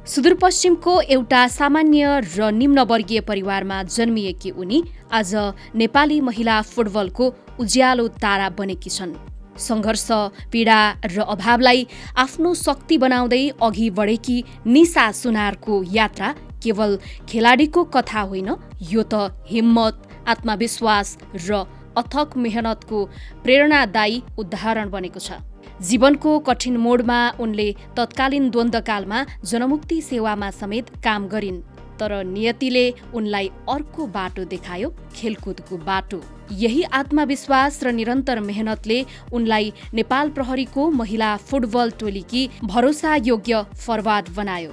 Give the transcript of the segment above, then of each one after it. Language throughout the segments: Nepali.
सुदूरपश्चिमको एउटा सामान्य र निम्नवर्गीय परिवारमा जन्मिएकी उनी आज नेपाली महिला फुटबलको उज्यालो तारा बनेकी छन्। सङ्घर्ष, पीडा र अभावलाई आफ्नो शक्ति बनाउँदै अघि बढेकी निशा सुनारको यात्रा केवल खेलाडीको कथा होइन, यो त हिम्मत, आत्मविश्वास र अथक मेहनतको प्रेरणादायी उदाहरण बनेको छ। जीवनको कठिन मोडमा उनले तत्कालीन द्वन्द्वकालमा जनमुक्ति सेवामा समेत काम गरिन्, तर नियतिले उनलाई अर्को बाटो देखायो, खेलकुदको बाटो। यही आत्मविश्वास र निरन्तर मेहनतले उनलाई नेपाल प्रहरीको महिला फुटबल टोलीकी भरोसायोग्य फरवार्ड बनायो।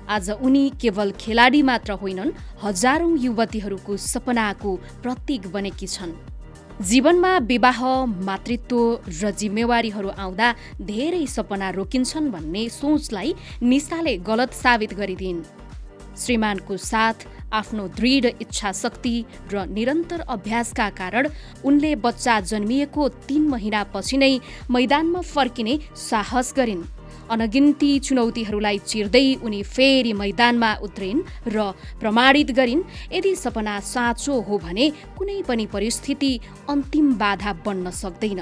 आज उनी केवल खेलाडी मात्र होइनन्, हजारौं युवतीहरूको सपनाको प्रतीक बनेकी छन्। जीवनमा विवाह, मातृत्व र जिम्मेवारीहरू आउँदा धेरै सपना रोकिन्छन् भन्ने सोचलाई निशाले गलत साबित गरिदिन्। श्रीमानको साथ, आफ्नो दृढ इच्छा शक्ति र निरन्तर अभ्यासका कारण उनले बच्चा जन्मिएको 3 महिनापछि नै मैदानमा फर्किने साहस गरिन्। अनगिन्ती चुनौतीहरूलाई चिर्दै उनी फेरि मैदानमा उत्रिन् र प्रमाणित गरिन्, यदि सपना साँचो हो भने कुनै पनि परिस्थिति अन्तिम बाधा बन्न सक्दैन।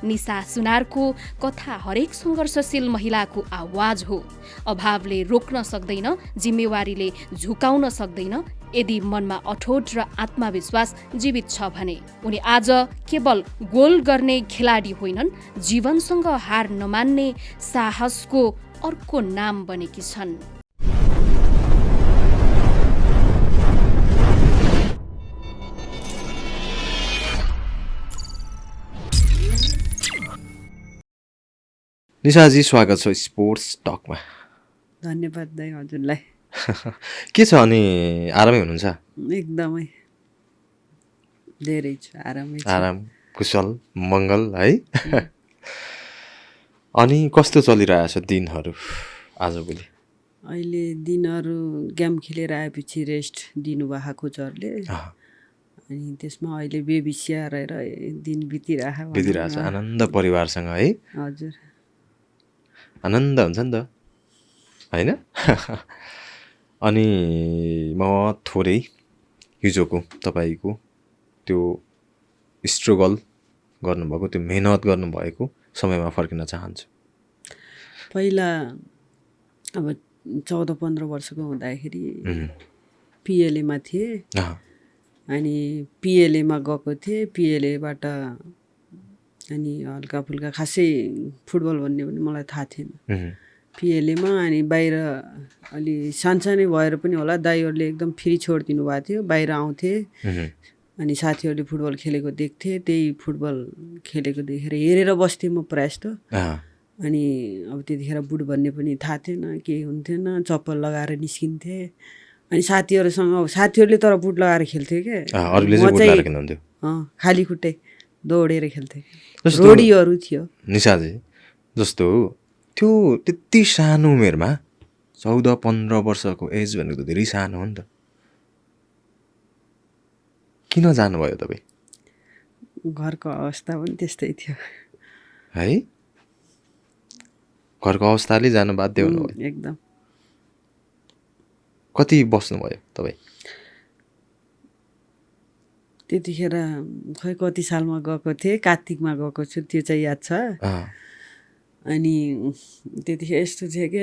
निशा सुनारको कथा हरेक सङ्घर्षशील महिलाको आवाज हो। अभावले रोक्न सक्दैन, जिम्मेवारीले झुकाउन सक्दैन, यदि मनमा अठोट र आत्मविश्वास जीवित छ भने। उनी आज केवल गोल गर्ने खेलाडी होइनन्, जीवनसँग हार नमान्ने साहसको अर्को नाम बनेकी छन्। निशाजी, स्वागत छ स्पोर्ट्स टकमा। धन्यवाद दाइ हजुरलाई। के छ अनि आरामै हुनुहुन्छ? एकदमै धेरै छु, आरामै छु। आराम, कुशल, मङ्गल है। अनि कस्तो चलिरहेछ दिनहरू आजभोलि? अहिले दिनहरू गेम खेलेर आएपछि रेस्ट दिनुभएको कोचहरूले, अनि त्यसमा अहिले बेबी स्याहारेर दिन बितिरहेछ। आनन्द परिवारसँग है? हजुर, आनन्द हुन्छ नि त, होइन? अनि म थोरै हिजोको तपाईँको त्यो स्ट्रगल गर्नुभएको, त्यो मेहनत गर्नुभएको समयमा फर्किन चाहन्छु। पहिला अब 14-15 वर्षको हुँदाखेरि पिएलएमा थिएँ, अनि पिएलएमा गएको थिएँ। पिएलएबाट अनि हल्का फुल्का खासै फुटबल भन्ने पनि मलाई थाहा थिएन पिएलएमा। अनि बाहिर अलि सानसानै भएर पनि होला, दाइहरूले एकदम फ्री छोडिदिनु भएको थियो। बाहिर आउँथेँ, अनि साथीहरूले फुटबल खेलेको देख्थेँ, त्यही फुटबल खेलेको देखेर हेरेर बस्थेँ म प्रायः जस्तो। अनि अब त्यतिखेर बुट भन्ने पनि थाहा थिएन, केही हुन्थेन, चप्पल लगाएर निस्किन्थेँ। अनि साथीहरूले तर बुट लगाएर खेल्थ्यो क्या, खाली खुट्टै दौडेर खेल्थेँ। रोडीहरू थियो। निशाजी, जस्तो त्यो त्यति सानो उमेरमा 14-15 वर्षको एज भनेको त धेरै सानो हो नि त। किन जानुभयो तपाईँ? घरको अवस्था पनि त्यस्तै थियो है? घरको अवस्थाले जानु बाध्य हुनुभयो? एकदम। कति बस्नुभयो तपाईँ? त्यतिखेर खै कति सालमा गएको थिएँ, कार्तिकमा गएको छु, त्यो चाहिँ याद छ। अनि त्यतिखेर यस्तो थियो कि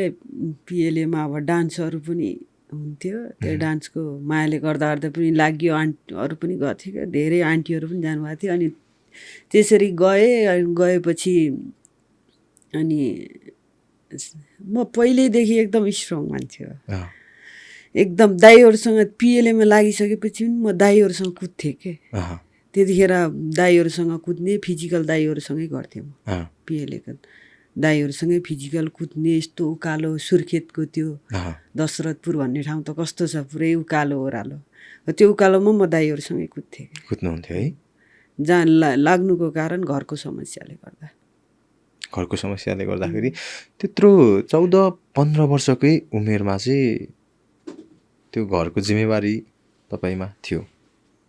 पिएलएमा अब डान्सहरू पनि हुन्थ्यो, त्यो डान्सको मायाले गर्दा पनि लाग्यो। आन्टीहरू पनि गएको थियो क्या, धेरै आन्टीहरू पनि जानुभएको थियो। अनि त्यसरी गएपछि अनि म पहिल्यैदेखि एकदम स्ट्रङ मान्छे हो, एकदम। दाइहरूसँग पिएलएमा लागिसकेपछि पनि म दाइहरूसँग कुद्थेँ के। त्यतिखेर दाइहरूसँग कुद्ने, फिजिकल दाइहरूसँगै गर्थेँ म। पिएलएको दाइहरूसँगै फिजिकल कुद्ने, यस्तो उकालो सुर्खेतको त्यो दशरथपुर भन्ने ठाउँ त कस्तो छ, पुरै उकालो ओह्रालो, त्यो उकालोमा म दाइहरूसँगै कुद्नुहुन्थ्यो है? जहाँ लाग्नुको कारण घरको समस्याले गर्दाखेरि त्यत्रो 14-15 वर्षकै उमेरमा चाहिँ त्यो घरको जिम्मेवारी तपाईँमा थियो।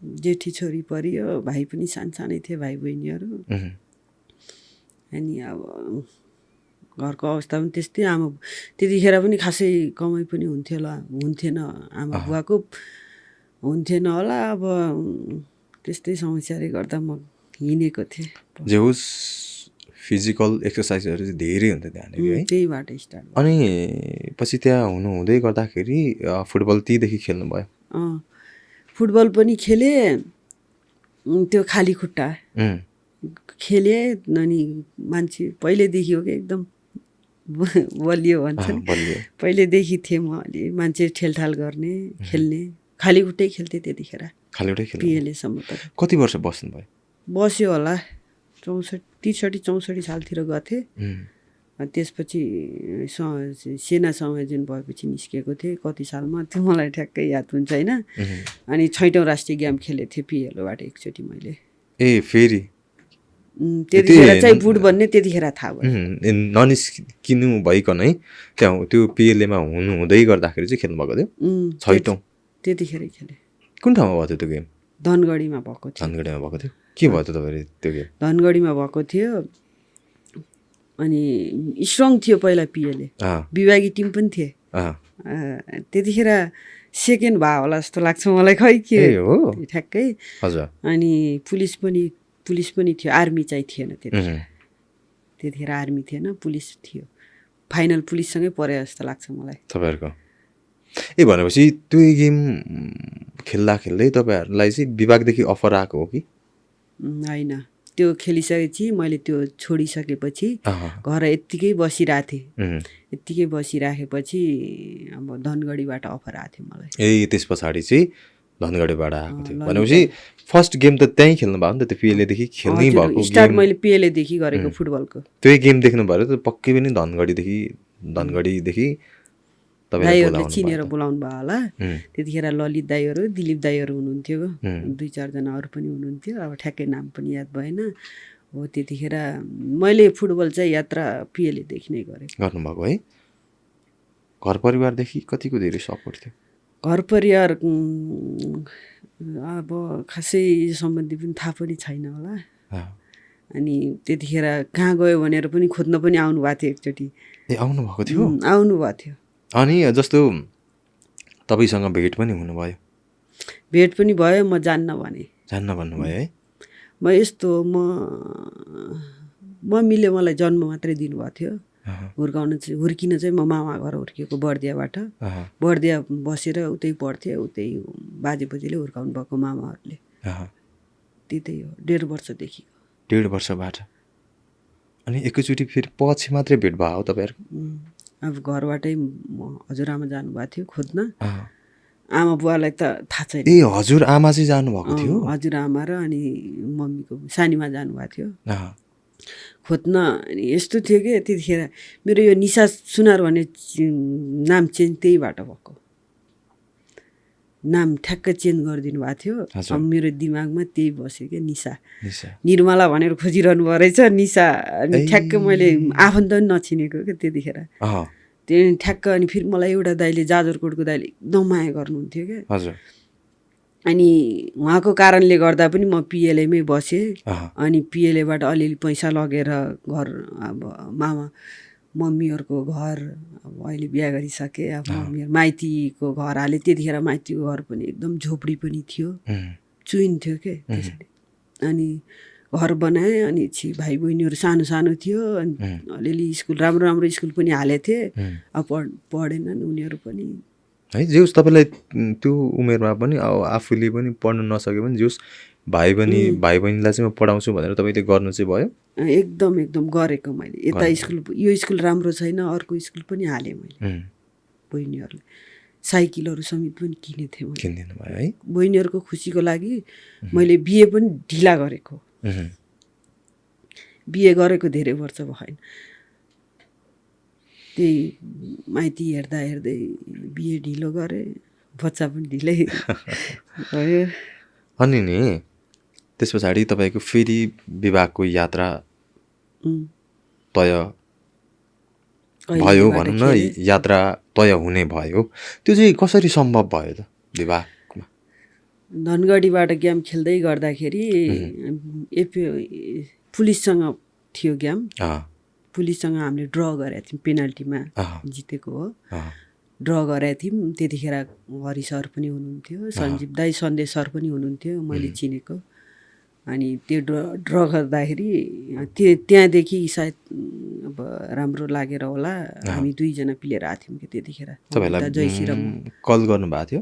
जेठी छोरी परियो, भाइ पनि सानसानै थिए, भाइ बहिनीहरू। अनि अब घरको अवस्था पनि त्यस्तै। आमा त्यतिखेर पनि खासै कमाइ पनि हुन्थेन आमा बुवाको हुन्थेन होला। अब त्यस्तै समस्याले गर्दा म हिँडेको थिएँ। जे होस् फिजिकल एक्सर्साइजहरू चाहिँ धेरै हुन्थ्यो त्यहाँनिर है। त्यहीबाट स्टार्ट। अनि पछि त्यहाँ हुँदै गर्दाखेरि फुटबल त्यहीदेखि खेल्नुभयो? फुटबल पनि खेलेँ, त्यो खाली खुट्टा खेलेँ। अनि मान्छे पहिल्यैदेखि हो कि एकदम बलियो भन्छन्, पहिल्यैदेखि थिएँ म। अलि मान्छे ठेलठाल गर्ने खेल्ने, खाली खुट्टै खेल्थेँ त्यतिखेर। खाली खुट्टै खेल्थेँ पिएलएसम्म त। कति वर्ष बस्नुभयो? बस्यो होला 63-64 सालतिर गएको थिएँ। त्यसपछि सेना संयोजन भएपछि निस्केको थिएँ। कति सालमा त्यो मलाई ठ्याक्कै याद पनि छैन। अनि 6औँ राष्ट्रिय गेम खेलेको थिएँ पिएलओबाट एकचोटि मैले। ए फेरि त्यतिखेर चाहिँ बुट भन्ने त्यतिखेर थाहा भयो। ननिस्किनु भइकनै त्यहाँ त्यो पिएलएमा हुँदै गर्दाखेरि चाहिँ खेल्नुभएको थियो? 6औँ त्यतिखेरै खेलेँ। कुन ठाउँमा भएको थियो त्यो गेम? धनगढीमा भएको थियो। धनगढीमा भएको थियो। के भयो त तपाईँले त्यो गेम? धनगढीमा भएको थियो। अनि स्ट्रङ थियो पहिला पिएलए, विभागी टिम पनि थिए त्यतिखेर। सेकेन्ड भयो होला जस्तो लाग्छ मलाई, खै के हो ठ्याक्कै। हजुर। अनि पुलिस पनि थियो, आर्मी चाहिँ थिएन त्यतिखेर आर्मी थिएन, पुलिस थियो। फाइनल पुलिससँगै परे जस्तो लाग्छ मलाई तपाईँहरूको। ए भनेपछि त्यो गेम खेल्दा खेल्दै तपाईँहरूलाई चाहिँ विभागदेखि अफर आएको हो कि? होइन, त्यो खेलिसकेपछि मैले त्यो छोडिसकेपछि घर यत्तिकै बसिरहेको थिएँ। यत्तिकै बसिराखेपछि अब धनगढीबाट अफर आएको थियो मलाई। ए त्यस पछाडि चाहिँ धनगढीबाट आएको थियो भनेपछि फर्स्ट गेम त त्यहीँ खेल्नु भयो नि त? त्यो पिएलएदेखि खेल्नै भएको स्टार्ट मैले पिएलएदेखि गरेको फुटबलको। त्यही गेम देख्नु भयो त पक्कै पनि धनगढीदेखि दाईहरूले चिनेर बोलाउनु भयो होला। त्यतिखेर ललित दाईहरू, दिलीप दाईहरू हुनुहुन्थ्यो, 2-4 जना अरू पनि हुनुहुन्थ्यो। अब ठ्याक्कै नाम पनि याद भएन। हो त्यतिखेर मैले फुटबल चाहिँ यात्रा पिएलएदेखि नै गर्नुभएको है। घर परिवारदेखि कतिको धेरै सपोर्ट थियो? घर परिवार अब खासै सम्बन्धी पनि थाहा पनि छैन होला। अनि त्यतिखेर कहाँ गयो भनेर पनि खोज्न पनि आउनुभएको थियो एकचोटि। ए आउनुभएको थियो? आउनुभएको थियो। अनि जस्तो तपाईँसँग भेट पनि हुनुभयो? भेट पनि भयो, म जान्न भन्नुभयो है। म यस्तो मम्मीले मलाई जन्म मात्रै दिनुभएको थियो। हुर्किन चाहिँ म मामा घर हुर्किएको बर्दियाबाट। बर्दिया बसेर उतै पढ्थेँ, उतै बाजे बोजूले हुर्काउनु भएको मामाहरूले। त्यतै हो 1.5 वर्षदेखि। 1.5 वर्षबाट अनि एकैचोटि फेरि पछि मात्रै भेट भयो हो तपाईँहरूको? अब घरबाटै हजुरआमा जानुभएको थियो खोज्न। आमा बुवालाई त थाहा छैन। ए हजुरआमा चाहिँ जानुभएको थियो? हजुरआमा र अनि मम्मीको सानीमा जानुभएको थियो खोज्न। अनि यस्तो थियो कि त्यतिखेर मेरो यो निशा सुनार भन्ने नाम चेन्ज त्यहीबाट भएको। नाम ठ्याक्क चेन्ज गरिदिनु भएको थियो। अब मेरो दिमागमा त्यही बस्यो क्या, निशा। निर्मला भनेर खोजिरहनु भयो रहेछ, निशा। अनि ठ्याक्क मैले आफन्त पनि नचिनेको क्या त्यतिखेर। त्यहाँदेखि ठ्याक्क अनि फेरि मलाई एउटा दाइले, जाजरकोटको दाइले एकदम माया गर्नुहुन्थ्यो क्या। अनि उहाँको कारणले गर्दा पनि म पिएलएमै बसेँ। अनि पिएलएबाट अलिअलि पैसा लगेर घर, अब मम्मीहरूको घर, अब अहिले बिहा गरिसकेँ। अब मम्मीहरू माइतीको घर हालेँ। त्यतिखेर माइतीको घर पनि एकदम झोपडी पनि थियो, चुइन्थ्यो के त्यसरी। अनि घर बनाएँ। अनि भाइ बहिनीहरू सानो सानो थियो। अनि अलिअलि स्कुल, राम्रो स्कुल पनि हालेको थिएँ। अब पढेनन् उनीहरू पनि है। जे होस् तपाईँलाई त्यो उमेरमा पनि अब आफूले पनि पढ्न नसके पनि जे होस् भाइ बहिनीलाई चाहिँ म पढाउँछु भनेर तपाईँले गर्नु चाहिँ भयो? एकदम गरेको मैले। यता स्कुल, यो स्कुल राम्रो छैन, अर्को स्कुल पनि हालेँ मैले। बहिनीहरूले साइकलहरू समेत पनि किनेको थिएँ। किनिदिनु भयो है। बहिनीहरूको खुसीको लागि मैले बिए पनि ढिला गरेको। बिए गरेको धेरै वर्ष भएन, त्यही माइती हेर्दै बिए ढिलो गरेँ, बच्चा पनि ढिलै भयो। अनि नि त्यस पछाडि तपाईँको फेरि विभागको यात्रा तय भयो भनौँ न, यात्रा तय हुने भयो। त्यो चाहिँ कसरी सम्भव भयो त विभागमा? धनगढीबाट गेम खेल्दै गर्दाखेरि पुलिससँग थियो गेम। पुलिससँग हामीले ड्र गरेका थियौँ पेनाल्टीमा जितेको हो ड्र गरेका थियौँ त्यतिखेर हरि सर पनि हुनुहुन्थ्यो सञ्जीव दाई सन्देश सर पनि हुनुहुन्थ्यो मैले चिनेको अनि त्यो ड्र गर्दाखेरि त्यहाँदेखि सायद अब राम्रो लागेर होला हामी दुईजना प्लेयर आएको थियौँ कि त्यतिखेर जयश्रीराम कल गर्नुभएको थियो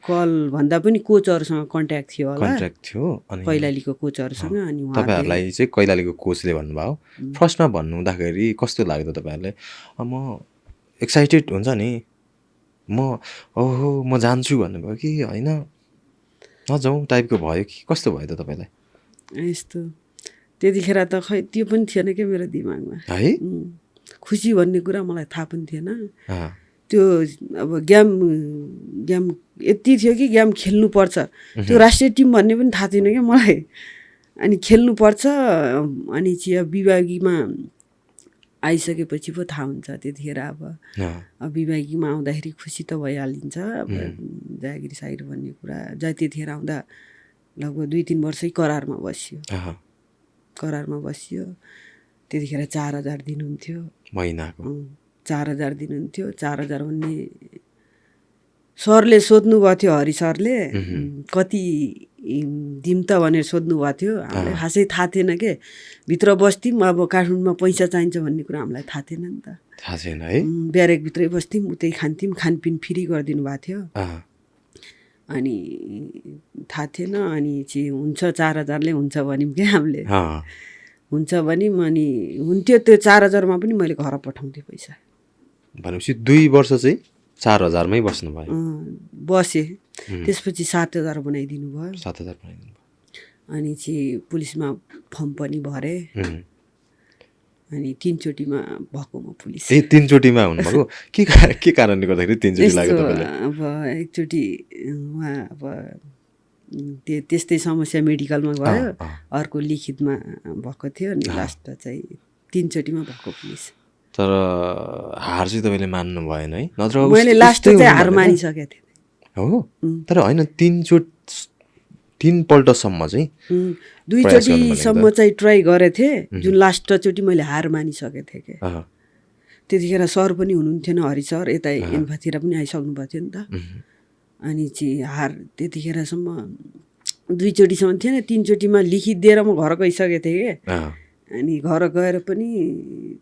कल भन्दा पनि कोचहरूसँग कन्ट्याक्ट थियो होला कन्ट्याक्ट थियो अनि कैलालीको कोचहरूसँग अनि तपाईँहरूलाई चाहिँ कैलालीको कोचले भन्नुभयो फर्स्टमा भन्नुहुँदाखेरि कस्तो लाग्यो त तपाईँहरूलाई म एक्साइटेड हुन्छ नि म ओहो म जान्छु भन्नुभयो कि होइन नजाउँ टाइपको भयो कि कस्तो भयो त तपाईँलाई यस्तो त्यतिखेर त खै त्यो पनि थिएन क्या मेरो दिमागमा है खुसी भन्ने कुरा मलाई थाहा पनि थिएन त्यो अब गेम यति थियो कि गेम खेल्नुपर्छ त्यो राष्ट्रिय टिम भन्ने पनि थाहा थिएन क्या मलाई अनि खेल्नुपर्छ अनि चाहिँ विभागीमा आइसकेपछि पो थाहा हुन्छ त्यतिखेर अब विभागीमा आउँदाखेरि खुसी त भइहालिन्छ अब जागिरी सागिरी भन्ने कुरा त्यतिखेर आउँदा लगभग 2-3 वर्षै करारमा बसियो त्यतिखेर 4,000 दिनुहुन्थ्यो महिनाको 4,000 दिनुहुन्थ्यो 4,000 भन्ने सरले सोध्नु भएको थियो हरि सरले कति दिम त भनेर सोध्नु भएको थियो हामीलाई खासै थाहा थिएन के भित्र बस्थ्यौँ अब काठमाडौँमा पैसा चाहिन्छ भन्ने कुरा हामीलाई थाहा थिएन नि त थाहा छैन है ब्यारेकभित्रै बस्थ्यौँ उतै खान्थ्यौँ खानपिन फ्री गरिदिनु भएको थियो अनि थाहा थिएन अनि चाहिँ हुन्छ 4,000ले हुन्छ भन्यौँ क्या हामीले हुन्छ भन्यौँ अनि हुन्थ्यो त्यो 4,000मा पनि मैले घर पठाउँथेँ पैसा भनेपछि 2 वर्ष चाहिँ 4,000मै बस्नुभयो बसेँ त्यसपछि 7,000 बनाइदिनु भयो 7,000 बनाइदिनु भयो अनि चाहिँ पुलिसमा फर्म पनि भरेँ अनि 3 चोटिमा भएको म पुलिस 3 चोटिमा हुनुभएको के कारणले गर्दाखेरि 3 चोटि लाग्यो तपाईँलाई अब एकचोटि उहाँ अब त्यस्तै समस्या मेडिकलमा गयो अर्को लिखितमा भएको थियो अनि लास्ट चाहिँ 3 चोटिमा भएको पुलिस तर हार चाहिँ तपाईँले मान्नु भएन है नत्र मैले लास्ट चाहिँ हार मानिसकेको थिएँ हो तर होइन 3 पल्टसम्म चाहिँ 2 चोटिसम्म चाहिँ ट्राई गरेको थिएँ जुन लास्ट चोटि मैले हार मानिसकेको थिएँ कि त्यतिखेर सर पनि हुनुहुन्थेन हरि सर यता एन्फातिर पनि आइसक्नु भएको थियो नि त अनि चाहिँ हार त्यतिखेरसम्म 2 चोटिसम्म थिएन 3 चोटिमा लिखित दिएर म घर गइसकेको थिएँ कि अनि घर गएर पनि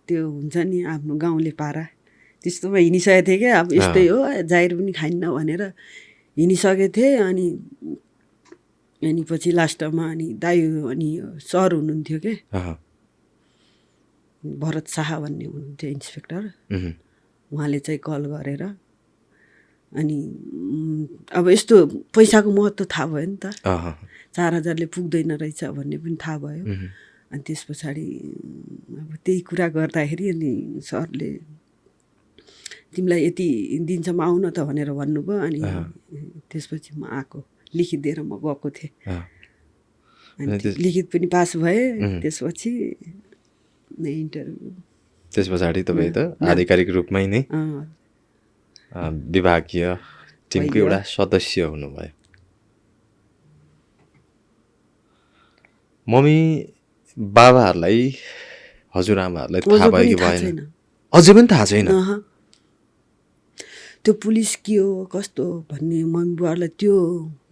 त्यो हुन्छ नि आफ्नो गाउँले पारा त्यस्तोमा हिँडिसकेको थिएँ क्या अब यस्तै हो जाहिर पनि खाइन्न भनेर हिँडिसकेको थिएँ अनि पछि लास्टमा अनि दाइ अनि सर हुनुहुन्थ्यो के भरत शाह भन्ने हुनुहुन्थ्यो इन्सपेक्टर उहाँले चाहिँ कल गरेर अनि अब यस्तो पैसाको महत्त्व थाहा भयो नि त 4,000ले पुग्दैन रहेछ भन्ने पनि थाहा भयो अनि त्यस पछाडि अब त्यही कुरा गर्दाखेरि अनि सरले तिमीलाई यति दिनसम्म आउन त भनेर भन्नुभयो अनि त्यसपछि म आएको लिखित दिएर म गएको थिएँ अनि लिखित पनि पास भएँ त्यसपछि इन्टरभ्यू त्यस पछाडि तपाईँ त आधिकारिक रूपमै नै विभागीय टिमको एउटा सदस्य हुनुभयो मम्मी बाबाहरूलाई हजुरआमाहरूलाई थाहा भयो कि भएन अझै पनि थाहा छैन त्यो पुलिस के हो कस्तो भन्ने मम्मी बुवाहरूलाई त्यो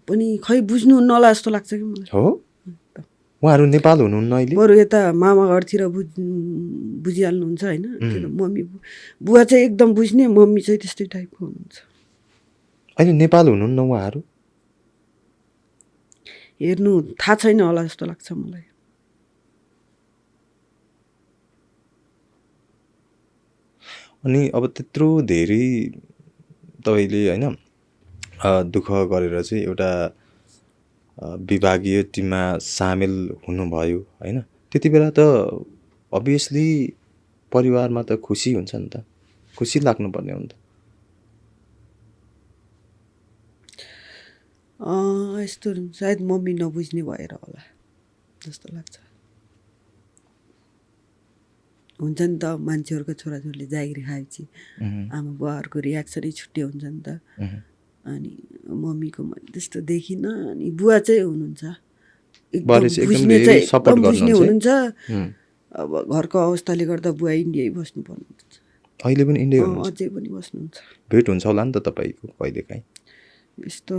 पनि खै बुझ्नु नला जस्तो लाग्छ कि मलाई हो उहाँहरू नेपाल हुनुहुन्न अहिले बरु यता मामा घरतिर बुझिहाल्नुहुन्छ होइन मम्मी बुवा चाहिँ एकदम बुझ्ने मम्मी चाहिँ त्यस्तै टाइपको हुनुहुन्छ अहिले नेपाल हुनुहुन्न उहाँहरू हेर्नु थाहा छैन होला जस्तो लाग्छ मलाई अनि अब त्यत्रो धेरै तपाईँले होइन दुःख गरेर चाहिँ एउटा विभागीय टिममा सामेल हुनुभयो होइन त्यति बेला त अभियसली परिवारमा त खुसी हुन्छ नि त खुसी लाग्नुपर्ने हो नि त यस्तो सायद मम्मी नबुझ्ने भएर होला जस्तो लाग्छ हुन्छ नि त मान्छेहरूको छोराछोरीले जागिरी खाएपछि आमा बुवाहरूको रियाक्सनै छुट्टै हुन्छ नि त अनि मम्मीको मैले त्यस्तो देखिनँ अनि बुवा चाहिँ हुनुहुन्छ एकदम बुझ्ने हुनुहुन्छ अब घरको अवस्थाले गर्दा बुवा इन्डियै बस्नुपर्ने हुन्छ। अहिले पनि इन्डिया हुनुहुन्छ? अझै पनि बस्नुहुन्छ। भेट हुन्छ होला नि त तपाईँको कहिलेकाहीँ? यस्तो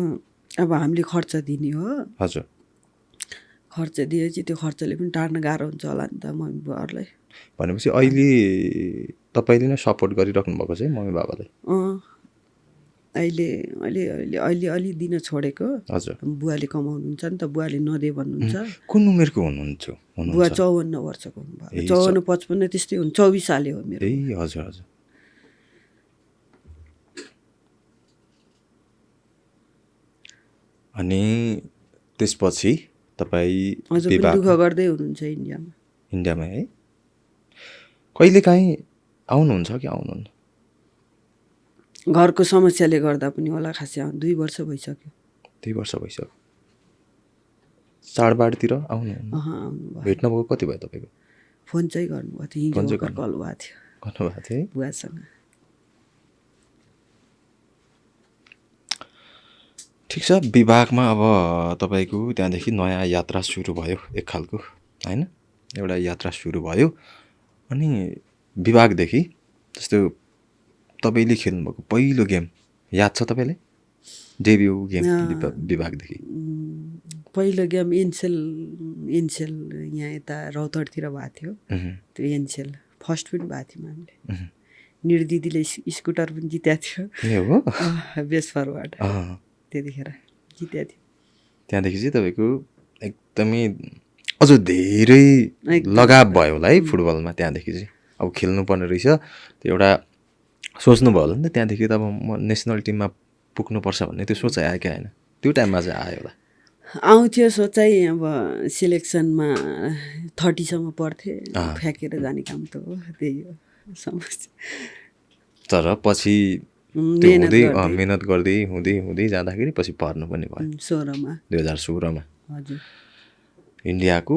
अब हामीले खर्च दिने हो। हजुर। खर्च दिएपछि त्यो खर्चले पनि टार्न गाह्रो हुन्छ होला नि त मम्मी बुवाहरूलाई। भनेपछि अहिले तपाईँले नै सपोर्ट गरिराख्नु भएको छ है मम्मी बाबालाई? अहिले अहिले अहिले अहिले अलि दिन छोडेको। हजुर। बुवाले कमाउनुहुन्छ नि त, बुवाले नदे भन्नुहुन्छ। कुन उमेरको हुनुहुन्छ? बुवा 54 वर्षको हुनुभयो। 54-55 त्यस्तै हुनु। 24 साले हो मेरो। ए हजुर हजुर। अनि त्यसपछि तपाईँ अझ पनि दुःख गर्दै हुनुहुन्छ इन्डियामा? इन्डियामा है। कहिलेकाहीँ आउनुहुन्छ कि आउनुहुन्न? घरको समस्याले गर्दा पनि होला खासै 2 वर्ष भइसक्यो। 2 वर्ष भइसक्यो। चाडबाडतिर आउनुहुन्न? आउनुभयो। भेट्नु भएको कति भयो तपाईँको? फोन चाहिँ गर्नुभएको थियो, हिजो भर्खर कल भएको थियो। गर्नुभएको थियो है बुवासँग। ठिक छ। विभागमा अब तपाईँको त्यहाँदेखि नयाँ यात्रा सुरु भयो एक खालको होइन, एउटा यात्रा सुरु भयो। अनि विभागदेखि जस्तो तपाईँले खेल्नुभएको पहिलो गेम याद छ तपाईँलाई? डेब्यू गेम विभागदेखि? पहिलो गेम एनसेल यहाँ यता रौतहटतिर भएको थियो। त्यो एनसेल फर्स्ट पनि भएको थियौँ हामीले। निर दिदीले स्कुटर पनि जितेको थियो। बेस्ट फरवार्ड त्यतिखेर जितेको थियो। त्यहाँदेखि चाहिँ तपाईँको एकदमै अझ धेरै लगाव भयो होला है फुटबलमा। त्यहाँदेखि चाहिँ अब खेल्नुपर्ने रहेछ त्यो एउटा सोच्नुभयो होला नि त त्यहाँदेखि त अब म नेसनल टिममा पुग्नुपर्छ भन्ने त्यो सोचाइ आयो कि आएन? त्यो टाइममा चाहिँ आयो होला? आउँथ्यो सोचाइ। अब सिलेक्सनमा 30 सम्म पढ्थेँ, फ्याँकेर जाने काम त हो, त्यही हो समस्या। तर पछि मेहनत गर्दै हुँदै जाँदाखेरि पछि पर्नु पनि भयो। 2016मा हजुर इन्डियाको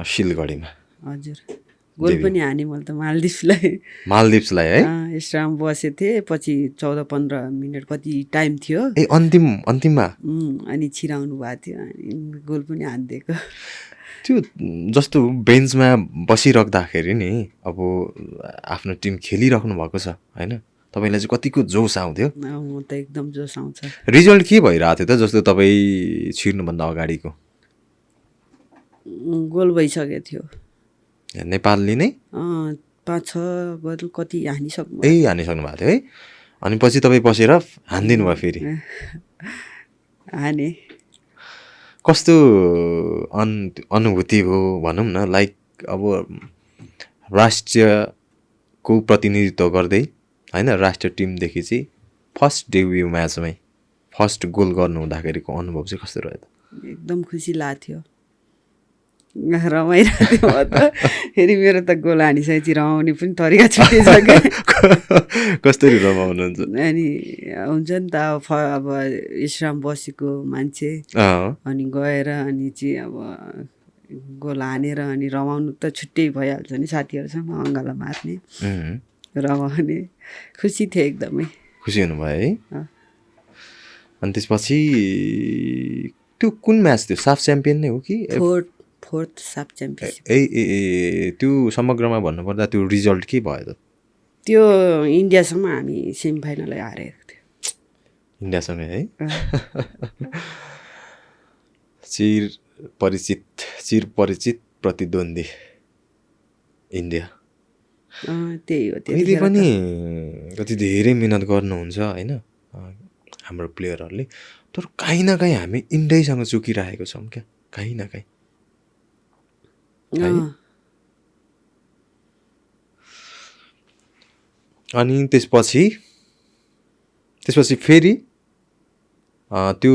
सिलगढीमा। हजुर गोल पनि हाने मैले त मालदिप्सलाई है। स्टाम बसेको थिएँ, पछि 14-15 मिनट कति टाइम थियो ए अन्तिममा अनि छिराउनु भएको थियो, अनि गोल पनि हानिदिएको। त्यो जस्तो बेन्चमा बसिराख्दाखेरि नि अब आफ्नो टिम खेलिराख्नु भएको छ होइन, तपाईँलाई चाहिँ कतिको जोस आउँथ्यो? म त एकदम जोस आउँछ। रिजल्ट के भइरहेको थियो त जस्तो तपाईँ छिर्नुभन्दा अगाडिको? गोल भइसकेको थियो। नेपालले नै 5-6 गोल कति हानिसक्नु भएको थियो है। अनि पछि तपाईँ बसेर हानिदिनु भयो फेरि? हाने। कस्तो अनुभूति हो भनौँ न, लाइक अब राष्ट्रियको प्रतिनिधित्व गर्दै होइन, राष्ट्रिय टिमदेखि चाहिँ फर्स्ट डेब्यू म्याचमै फर्स्ट गोल गर्नु हुँदाखेरिको अनुभव चाहिँ कस्तो रह्यो त? एकदम खुसी लाग्थ्यो, रमाइरहेको थियो। त फेरि मेरो त गोल हानिसकेपछि रमाउने पनि तरिका छुटिसक्यो। कसरी रमाउनुहुन्छ? अनि हुन्छ नि त अब इस्राम बसेको मान्छे अनि गएर अनि चाहिँ अब गोल हानेर अनि रमाउनु त छुट्टै भइहाल्छ नि, साथीहरूसँग अङ्गालो मार्ने रमाउने। खुसी थिएँ एकदमै। खुसी हुनुभयो है। अनि त्यसपछि त्यो कुन म्याच थियो? साफ च्याम्पियन नै हो कि? फोर्थ साफ च्याम्पियनसिप। त्यो समग्रमा भन्नुपर्दा त्यो रिजल्ट के भयो त? त्यो इन्डियासँग हामी सेमिफाइनलै हारेको थियो। इन्डियासँग है। चिर परिचित प्रतिद्वन्दी इन्डिया। त्यही हो। अहिले पनि कति धेरै मिहिनेत गर्नुहुन्छ होइन हाम्रो प्लेयरहरूले, तर काहीँ न काहीँ हामी इन्डियासँग चुकिरहेको छौँ क्या, काहीँ न काहीँ। अनि त्यसपछि फेरि त्यो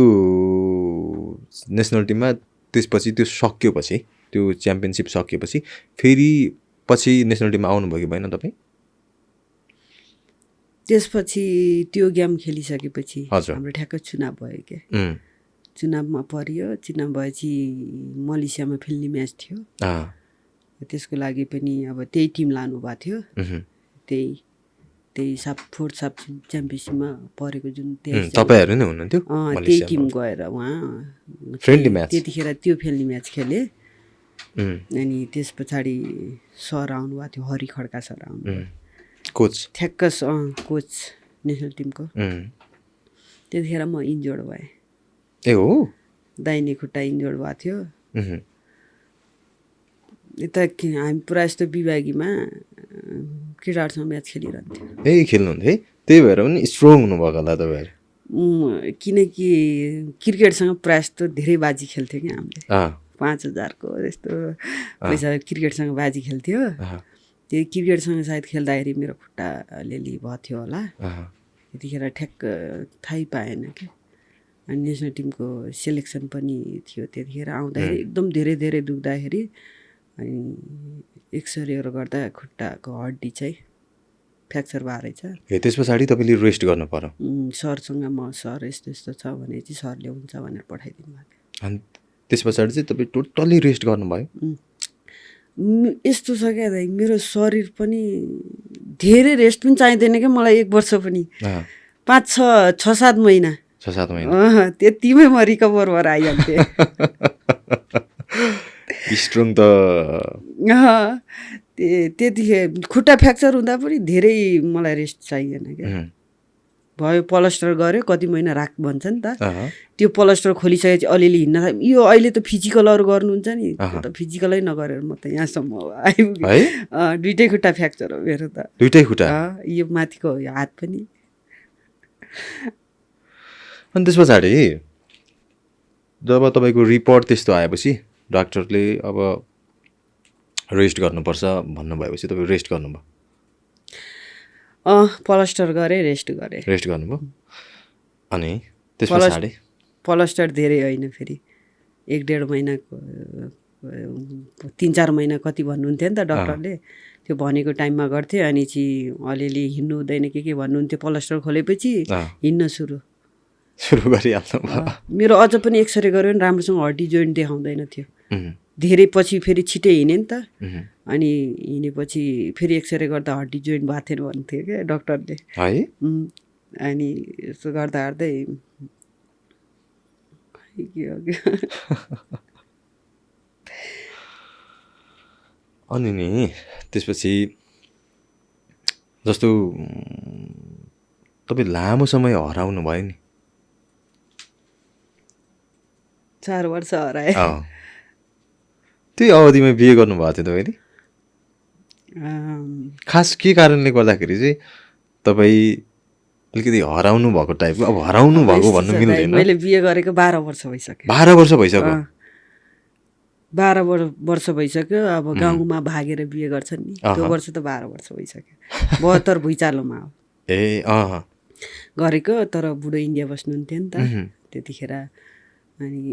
नेसनल टिममा त्यसपछि त्यो सकिएपछि, त्यो च्याम्पियनसिप सकिएपछि फेरि पछि नेसनल टिममा आउनुभयो कि भएन तपाईँ? त्यसपछि त्यो गेम खेलिसकेपछि हजुर हाम्रो ठ्याक्क चुनाव भयो क्या। चुनावमा परियो। चुनाव भएपछि मलेसियामा खेल्ने म्याच थियो, त्यसको लागि पनि अब त्यही टिम लानु भएको थियो। त्यही फोर्थ साफ च्याम्पियनसिपमा परेको जुन तपाईँहरू नै हुनुहुन्थ्यो, त्यही टिम गएर उहाँ फ्रेन्डली म्याच त्यतिखेर त्यो फ्रेन्डली म्याच खेले। अनि त्यस पछाडि सर आउनुभएको थियो, हरि खड्का सर आउनुभयो, कोच ठ्याक्क कोच नेसनल टिमको। त्यतिखेर म इन्जोर्ड भएँ, ए हो, दाहिने खुट्टा इन्जोर्ड भएको थियो। यता हामी पुरा यस्तो विभागीमा किराँतसँग म्याच खेलिरहन्थ्यो। ए खेल्नुहुन्थ्यो है, त्यही भएर पनि स्ट्रङ हुनुभएको होला तपाईँहरू। किनकि क्रिकेटसँग प्रायः जस्तो धेरै बाजी खेल्थ्यो कि हामीले, 5,000को यस्तो पैसा क्रिकेटसँग बाजी खेल्थ्यो। त्यो क्रिकेटसँग सायद खेल्दाखेरि मेरो खुट्टा अलिअलि भएको थियो होला, त्यतिखेर ठ्याक्क थाहै पाएन क्या। अनि नेसनल टिमको सेलेक्सन पनि थियो त्यतिखेर, आउँदाखेरि एकदम धेरै धेरै दुख्दाखेरि अनि एक्सरेहरू गर्दा खुट्टाको हड्डी चाहिँ फ्र्याक्चर भएको रहेछ। ए त्यस पछाडि तपाईँले रेस्ट गर्नु पर्यो? सरसँग म सर यस्तो यस्तो छ भने चाहिँ सरले हुन्छ भनेर पठाइदिनु भएको। अनि त्यस पछाडि चाहिँ तपाईँ टोटल्ली रेस्ट गर्नुभयो? यस्तो छ क्या दाइ, मेरो शरीर पनि धेरै रेस्ट पनि चाहिँदैन क्या मलाई, 1 वर्ष पनि, 5-6-7 महिना, 6-7 महिना त्यतिमै म रिकभर भएर आइहाल्थेँ। स्ट्रङ त त्यतिखेर खुट्टा फ्र्याक्चर हुँदा पनि धेरै मलाई रेस्ट चाहिएन क्या। भयो प्लास्टर गऱ्यो, कति महिना राख भन्छ नि त, त्यो प्लास्टर खोलिसकेपछि अलिअलि हिँड्न थाल्यो। यो अहिले त फिजिकलहरू गर्नुहुन्छ नि, त्यो त फिजिकलै नगरेर म त यहाँसम्म आइपुगेँ। 2टै खुट्टा फ्र्याक्चर हो मेरो त, 2टै खुट्टा, यो माथिको हात पनि। अनि त्यस पछाडि जब तपाईँको रिपोर्ट त्यस्तो आएपछि डाक्टरले अब रेस्ट गर्नुपर्छ भन्नुभएपछि तपाईँ रेस्ट गर्नुभयो? प्लास्टर गरेँ, रेस्ट गर्नुभयो। अनि त्यस पछाडि प्लास्टर धेरै होइन, फेरि 1-1.5 महिनाको, 3-4 महिना कति भन्नुहुन्थ्यो नि त डक्टरले, त्यो भनेको टाइममा गर्थेँ। अनि चाहिँ अलिअलि हिँड्नु हुँदैन के भन्नुहुन्थ्यो, प्लास्टर खोलेपछि हिँड्न सुरु गरिहाल्नु। मेरो अझ पनि एक्सरे गऱ्यो भने राम्रोसँग हड्डी जोइन्ट देखाउँदैन थियो, धेरै पछि फेरि छिटै हिँडेँ नि त। अनि हिँडेपछि फेरि एक्सरे गर्दा हड्डी जोइन्ट भएको थिएन भन्थ्यो क्या डक्टरले है। अनि यसो गर्दा गर्दै अनि नि त्यसपछि जस्तो तपाईँ लामो समय हराउनु भयो नि, 4 वर्ष हराए। त्यही अवधिमा बिहे गर्नुभएको थियो तपाईँले? खास के कारणले गर्दाखेरि चाहिँ तपाईँ अलिकति हराउनु भएको टाइपको? अब हराउनु भएको भन्नु मिल्दैन, मैले बिहे गरेको 12 वर्ष भइसक्यो। 12 वर्ष भइसक्यो? 12 वर्ष भइसक्यो। अब गाउँमा भागेर बिहे गर्छन् नि, त्यो वर्ष त 12 वर्ष भइसक्यो। 72 भुइँचालोमा हो ए गरेको, तर बुढो इन्डिया बस्नुहुन्थ्यो नि त त्यतिखेर। अनि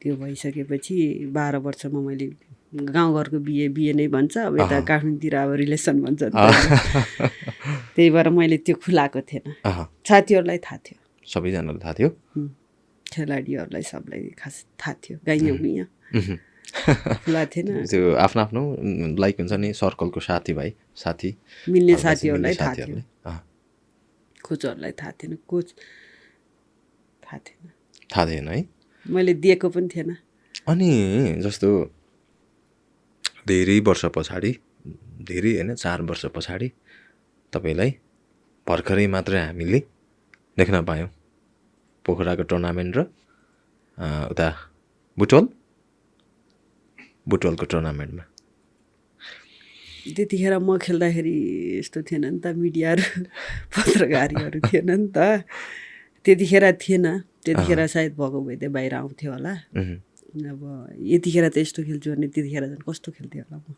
त्यो भइसकेपछि 12 वर्षमा मैले गाउँघरको बिहे नै भन्छ, अब यता काठमाडौँतिर अब रिलेसन भन्छ, त्यही भएर मैले त्यो खुलाएको थिएन। साथीहरूलाई थाहा थियो, सबैजनालाई थाहा थियो, खेलाडीहरूलाई सबलाई खास थाहा थियो, गाइयो गुइयो खुला थिएन। त्यो आफ्नो आफ्नो लाइक हुन्छ नि, सर्कलको साथीभाइ साथी मिल्ने साथीहरूलाई थाहा थियो, कोचहरूलाई थाहा थिएन, कोच थाहा थिएन है, मैले दिएको पनि थिएन। अनि जस्तो धेरै वर्ष पछाडि, धेरै होइन 4 वर्ष पछाडि तपाईँलाई भर्खरै मात्रै हामीले देख्न पायौँ पोखराको टुर्नामेन्ट र उता बुटवलको टुर्नामेन्टमा। त्यतिखेर म खेल्दाखेरि यस्तो थिएन नि त, मिडियाहरू पत्रकारीहरू थिएन नि त त्यतिखेर, त्यतिखेर सायद भएको भए त बाहिर आउँथ्यो होला। अब यतिखेर त यस्तो खेल्छु भने त्यतिखेर झन् कस्तो खेल्थ्यो होला म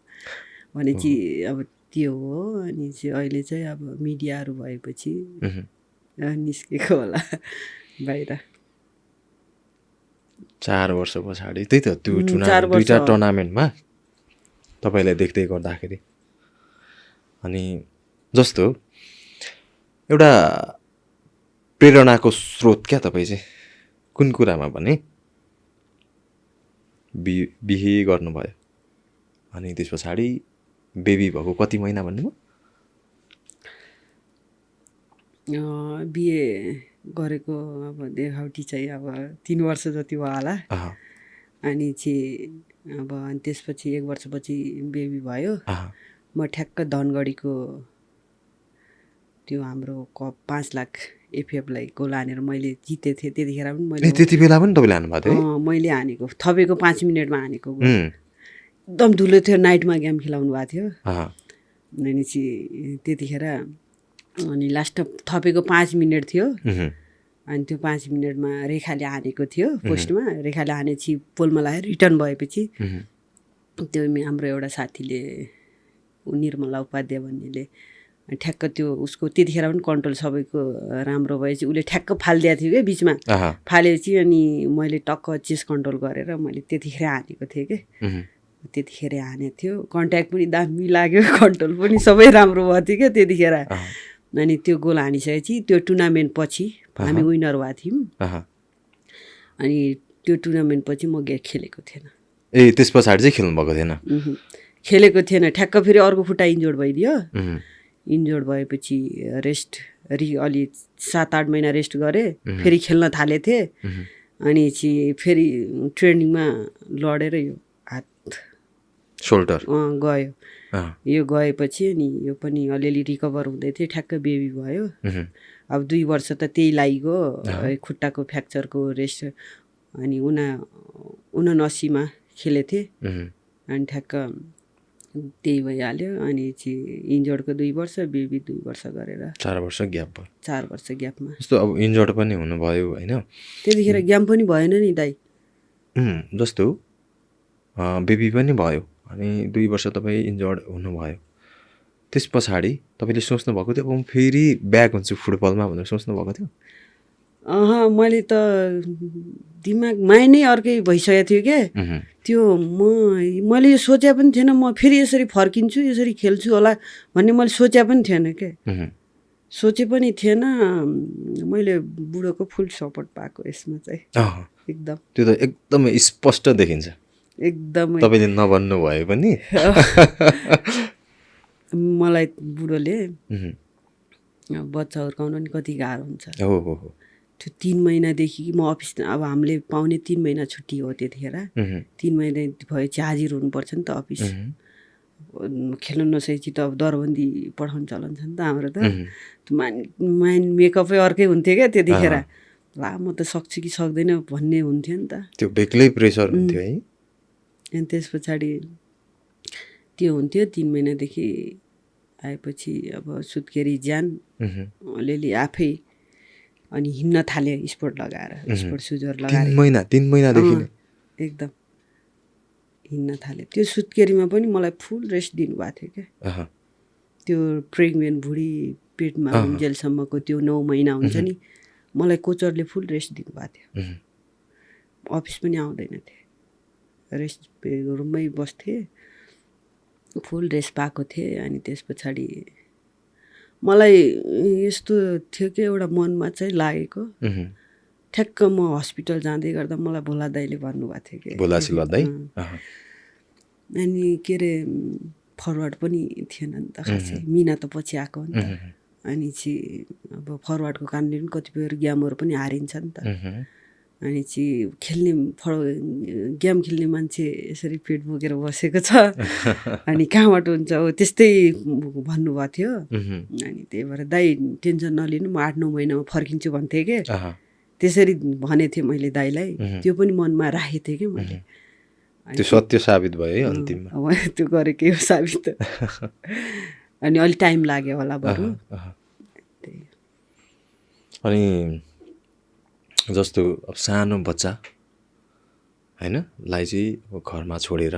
भने चाहिँ अब त्यो हो। अनि चाहिँ अहिले चाहिँ अब मिडियाहरू भएपछि निस्केको होला बाहिर। 4 वर्ष पछाडि त्यही त, त्यो दुईवटा टुर्नामेन्टमा तपाईँलाई देख्दै गर्दाखेरि। अनि जस्तो एउटा प्रेरणाको स्रोत क्या तपाईँ चाहिँ कुन कुरामा भने बिहे गर्नुभयो, अनि त्यस पछाडि बेबी भएको कति महिना भन्नुभयो? बिहे गरेको अब देखाउटी चाहिँ अब 3 वर्ष जति भयो होला। अनि चाहिँ अब अनि त्यसपछि 1 वर्षपछि बेबी भयो। म ठ्याक्क धनगढीको त्यो हाम्रो कप 5 लाख एफएफलाई गोल हानेर मैले जितेको थिएँ। त्यतिखेर पनि मैले त्यति बेला पनि तपाईँले हान्नुभएको थियो है? मैले हानेको थपेको 5 मिनटमा हानेको गोल। एकदम धुलो थियो, नाइटमा गेम खेलाउनु भएको थियो। अनि चाहिँ त्यतिखेर अनि लास्ट थपेको 5 मिनट थियो। अनि त्यो 5 मिनटमा रेखाले हानेको थियो पोस्टमा। रेखाले हानेपछि पोलमा लगाएर रिटर्न भएपछि त्यो हाम्रो एउटा साथीले निर्मला उपाध्याय भन्नेले ठ्याक्क त्यो उसको त्यतिखेर पनि कन्ट्रोल सबैको राम्रो भएपछि उसले ठ्याक्क फालिदिएको थियो क्या बिचमा। फालेपछि अनि मैले टक्क चेस कन्ट्रोल गरेर मैले त्यतिखेर हानेको थिएँ कि। त्यतिखेर हानेको थियो। कन्ट्याक्ट पनि दामी लाग्यो, कन्ट्रोल पनि सबै राम्रो भएको थियो क्या त्यतिखेर। अनि त्यो गोल हानिसकेपछि त्यो टुर्नामेन्ट पछि हामी विनर भएको थियौँ। अनि त्यो टुर्नामेन्ट पछि म खेलेको थिएन। ए त्यस पछाडि चाहिँ खेल्नु भएको थिएन? खेलेको थिएन। ठ्याक्क फेरि अर्को खुट्टा इन्जोर्ड भइदियो। इन्जोर्ड भएपछि रेस्ट अलि 7-8 महिना रेस्ट गरेँ। फेरि खेल्न थालेको थिएँ। अनि चाहिँ फेरि ट्रेनिङमा लडेर यो हात सोल्डर गयो। यो गएपछि अनि यो पनि अलिअलि रिकभर हुँदै थियो। ठ्याक्क बेबी भयो। अब 2 वर्ष त त्यही लागिगयो खुट्टाको फ्र्याक्चरको रेस्ट। अनि 79मा खेलेको थिएँ। अनि ठ्याक्क त्यही भइहाल्यो। अनि चाहिँ इन्जोर्डको 2 वर्ष, बेबी 2 वर्ष गरेर 4 वर्ष ग्याप भयो। 4 वर्ष ग्यापमा जस्तो अब इन्जोर्ड पनि हुनुभयो होइन? त्यतिखेर गेम पनि भएन नि दाइ। जस्तो बेबी पनि भयो अनि 2 वर्ष तपाईँ इन्जर्ड हुनुभयो। त्यस पछाडि तपाईँले सोच्नु भएको थियो अब म फेरि ब्याक हुन्छु फुटबलमा भनेर सोच्नु भएको थियो? मैले त दिमागमा नै अर्कै भइसकेको थियो क्या। त्यो मैले यो सोचे पनि थिएन म फेरि यसरी फर्किन्छु, यसरी खेल्छु होला भन्ने मैले सोचे पनि थिएन क्या। सोचे पनि थिएन। मैले बुढोको फुल सपोर्ट पाएको यसमा चाहिँ एकदम। त्यो त एकदमै स्पष्ट देखिन्छ एकदमै। तपाईँले नभन्नु भए पनि मलाई बुढोले बच्चा हुर्काउन नि कति गाह्रो हुन्छ। त्यो 3 महिनादेखि म अफिस अब हामीले पाउने 3 महिना छुट्टी हो त्यतिखेर। 3 महिना भएपछि हाजिर हुनुपर्छ नि त अफिस। खेल्न नसकेपछि त अब दरबन्दी पठाउनु चलन छ नि त हाम्रो त। माइन्ड मेकअपै अर्कै हुन्थ्यो क्या त्यतिखेर। ला म त सक्छु कि सक्दैन भन्ने हुन्थ्यो नि त। त्यो बेग्लै प्रेसर हुन्थ्यो है। अनि त्यस पछाडि त्यो हुन्थ्यो। 3 महिनादेखि आएपछि अब सुत्केरी ज्यान अलिअलि आफै अनि हिँड्न थाले स्पोर्ट लगाएर, स्पोर्ट सुजहरू लगाएर। 3 महिनादेखि एकदम हिँड्न थाले। त्यो सुत्केरीमा पनि मलाई फुल रेस्ट दिनुभएको थियो क्या। त्यो प्रेग्नेन्ट बुढी पेटमा हुन्जेलसम्मको त्यो 9 महिना हुन्छ नि, मलाई कोचरले फुल रेस्ट दिनुभएको थियो। अफिस पनि आउँदैन थिएँ, रेस्ट रुममै बस्थेँ, फुल रेस्ट पाएको थिएँ। अनि त्यस पछाडि मलाई यस्तो थियो कि एउटा मनमा चाहिँ लागेको ठ्याक्क म हस्पिटल जाँदै गर्दा मलाई भोला दाइले भन्नुभएको थियो कि अनि के अरे फरवार्ड पनि थिएन नि त खासै। मिना त पछि आएको नि त। अनि चाहिँ अब फरवार्डको कारणले पनि कतिपय गेमहरू पनि हारिन्छ नि त। अनि चाहिँ गेम खेल्ने मान्छे यसरी पेट बोकेर बसेको छ अनि कहाँबाट हुन्छ हो त्यस्तै भन्नुभएको थियो। अनि त्यही भएर दाइ टेन्सन नलिनु म 8-9 महिनामा फर्किन्छु भन्थेँ कि। त्यसरी भनेको थिएँ मैले दाइलाई। त्यो पनि मनमा राखेको थिएँ कि मैले। त्यो सत्य साबित भयो है अन्तिममा। अब त्यो गरेकै हो साबित। अनि अलि टाइम लाग्यो होला बरु। अनि जस्तो अब सानो बच्चा होइन लाई चाहिँ अब घरमा छोडेर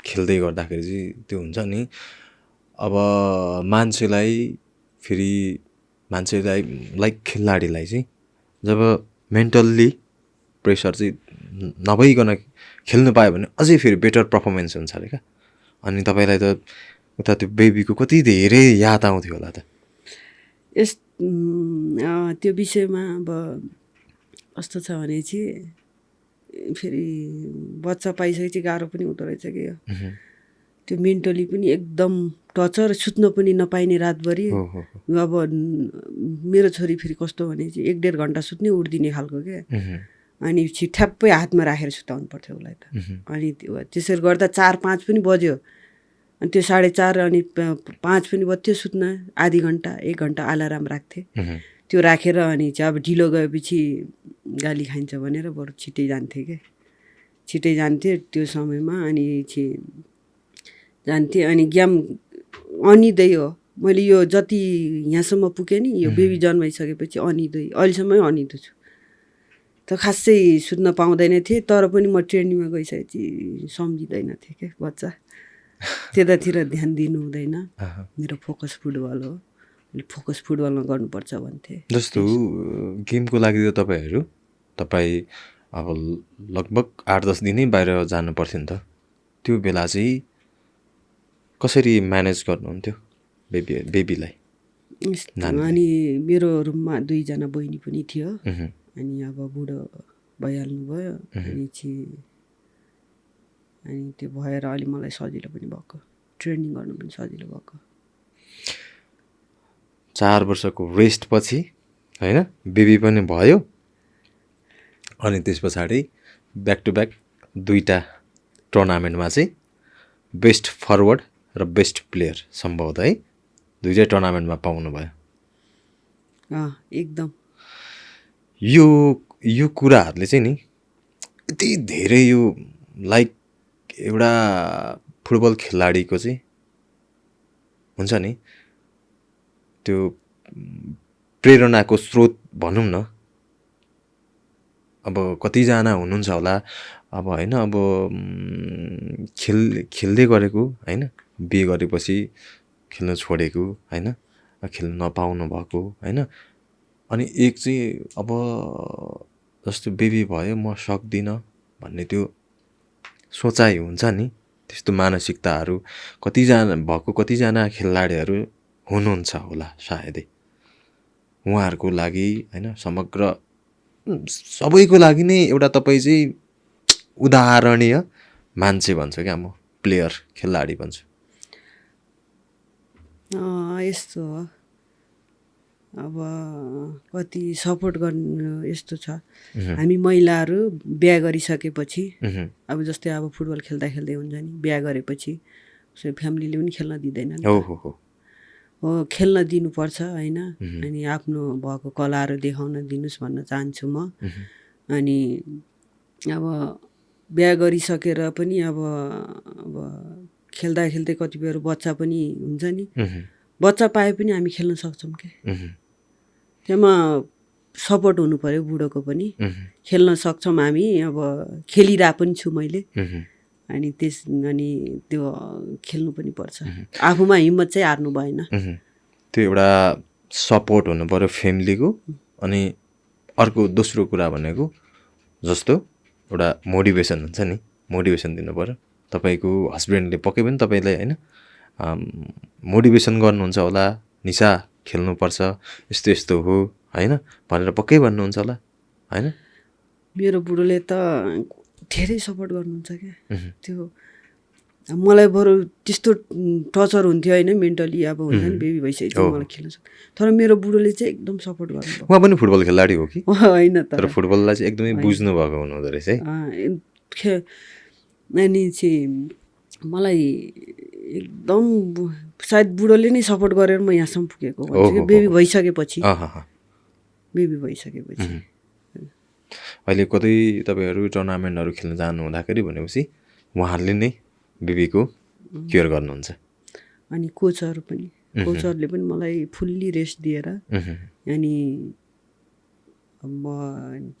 खेल्दै गर्दाखेरि चाहिँ त्यो हुन्छ नि। अब मान्छेलाई लाइक खेलाडीलाई चाहिँ जब मेन्टल्ली प्रेसर चाहिँ नभइकन खेल्नु पायो भने अझै फेरि बेटर पर्फर्मेन्स हुन्छ अरे क्या। अनि तपाईँलाई त उता त्यो बेबीको कति धेरै याद आउँथ्यो होला त। त्यो विषयमा अब कस्तो छ भने चाहिँ फेरि बच्चा पाइसकेपछि गाह्रो पनि हुँदो रहेछ कि यो। त्यो मेन्टली पनि एकदम टर्चर, सुत्न पनि नपाइने रातभरि। अब मेरो छोरी फेरि कस्तो भने चाहिँ 1-1.5 घन्टा सुत्नै उठ्दिने खालको क्या। अनि ठ्याप्पै हातमा राखेर सुताउनु पर्थ्यो उसलाई त। अनि त्यसरी गर्दा 4-5 पनि बज्यो, अनि त्यो 4:30 अनि 5 पनि बज्यो सुत्न, आधी घन्टा 1 घन्टा अलार्म राख्थेँ। त्यो राखेर अनि चाहिँ अब ढिलो गएपछि गाली खाइन्छ भनेर बरु छिटै जान्थेँ क्या, छिटै जान्थेँ त्यो समयमा। अनि जान्थेँ अनि गेम अनिँदै हो मैले यो जति यहाँसम्म पुगेँ नि, यो बेबी जन्माइसकेपछि अनिँदै अहिलेसम्मै अनिँदो छु। त खासै सुत्न पाउँदैन थिएँ, तर पनि म ट्रेनिङमा गइसकेपछि सम्झिँदैन थिएँ क्या बच्चा, त्यतातिर ध्यान दिनु हुँदैन, मेरो फोकस फुटबल हो, मैले फोकस फुटबलमा गर्नुपर्छ भन्थेँ। जस्तो गेमको लागि त तपाईँ अब लगभग 8-10 दिनै बाहिर जानु पर्थ्यो नि त, त्यो बेला चाहिँ कसरी म्यानेज गर्नुहुन्थ्यो बेबीलाई? अनि मेरो रुममा 2 जना बहिनी पनि थियो, अनि अब बुढो भइहाल्नु भयो, अनि त्यो भएर अलि मलाई सजिलो पनि भएको, ट्रेनिङ गर्नु पनि सजिलो भएको। 4 वर्षको रेस्ट पछि होइन बेबी पनि भयो, अनि त्यस पछाडि ब्याक टु ब्याक 2टा टुर्नामेन्टमा चाहिँ बेस्ट फरवर्ड र बेस्ट प्लेयर सम्भवतः है 2टै टुर्नामेन्टमा पाउनुभयो। एकदम यो कुराहरूले चाहिँ नि यति धेरै यो लाइक एउटा फुटबल खेलाडीको चाहिँ हुन्छ नि त्यो प्रेरणाको स्रोत भनौँ न। अब कतिजना हुनुहुन्छ होला अब होइन, अब खेल्दै गरेको होइन, बिहे गरेपछि खेल्न छोडेको होइन, खेल्न नपाउनु भएको होइन, अनि एक चाहिँ अब जस्तो बेबी भयो म सक्दिनँ भन्ने त्यो सोचाइ हुन्छ नि, त्यस्तो मानसिकताहरू कतिजना खेलाडीहरू हुनुहुन्छ होला सायदै। उहाँहरूको लागि होइन समग्र सबैको लागि नै एउटा तपाईँ चाहिँ उदाहरणीय मान्छे भन्छु क्या म, प्लेयर खेलाडी भन्छु। यस्तो हो, अब कति सपोर्ट गर्नु यस्तो छ, हामी महिलाहरू बिहा गरिसकेपछि अब जस्तै अब फुटबल खेल्दा हुन्छ नि, बिहा गरेपछि फ्यामिलीले पनि खेल्न दिँदैन, हो खेल्न दिनुपर्छ होइन। अनि आफ्नो भएको कलाहरू देखाउन दिनुहोस् भन्न चाहन्छु म। अनि अब बिहा गरिसकेर पनि अब खेल्दै कतिपय बच्चा पनि हुन्छ नि, बच्चा पाए पनि हामी खेल्न सक्छौँ क्या, त्यसमा सपोर्ट हुनु पऱ्यो बुढोको पनि, खेल्न सक्छौँ हामी। अब खेलिरहेको पनि छु मैले, अनि त्यो खेल्नु पनि पर्छ, आफूमा हिम्मत चाहिँ हार्नु भएन। त्यो एउटा सपोर्ट हुनु पऱ्यो फ्यामिलीको। अनि अर्को दोस्रो कुरा भनेको जस्तो एउटा मोटिभेसन हुन्छ नि, मोटिभेसन दिनु पऱ्यो। तपाईँको हस्बेन्डले पक्कै पनि तपाईँलाई होइन मोटिभेसन गर्नुहुन्छ होला, निशा खेल्नुपर्छ, यस्तो हो होइन भनेर पक्कै भन्नुहुन्छ होला होइन। मेरो बुढोले त धेरै सपोर्ट गर्नुहुन्छ क्या, त्यो मलाई बरु त्यस्तो टर्चर हुन्थ्यो होइन मेन्टली, अब हुन्छ नि बेबी भइसकेपछि मलाई खेल्न सक्छ, तर मेरो बुढोले चाहिँ एकदम सपोर्ट गर्नुभयो। उहाँ पनि फुटबल खेलाडी हो कि होइन, तर फुटबललाई चाहिँ एकदमै बुझ्नु भएको हुनुहुँदो रहेछ है। अनि चाहिँ मलाई एकदम सायद बुढोले नै सपोर्ट गरेर म यहाँसम्म पुगेको भन्छु, बेबी भइसकेपछि। अहिले कतै तपाईँहरू टुर्नामेन्टहरू खेल्न जानु हुँदाखेरि भनेपछि उहाँहरूले नै बेबीको केयर गर्नुहुन्छ। अनि कोचहरूले पनि मलाई फुल्ली रेस्ट दिएर अनि म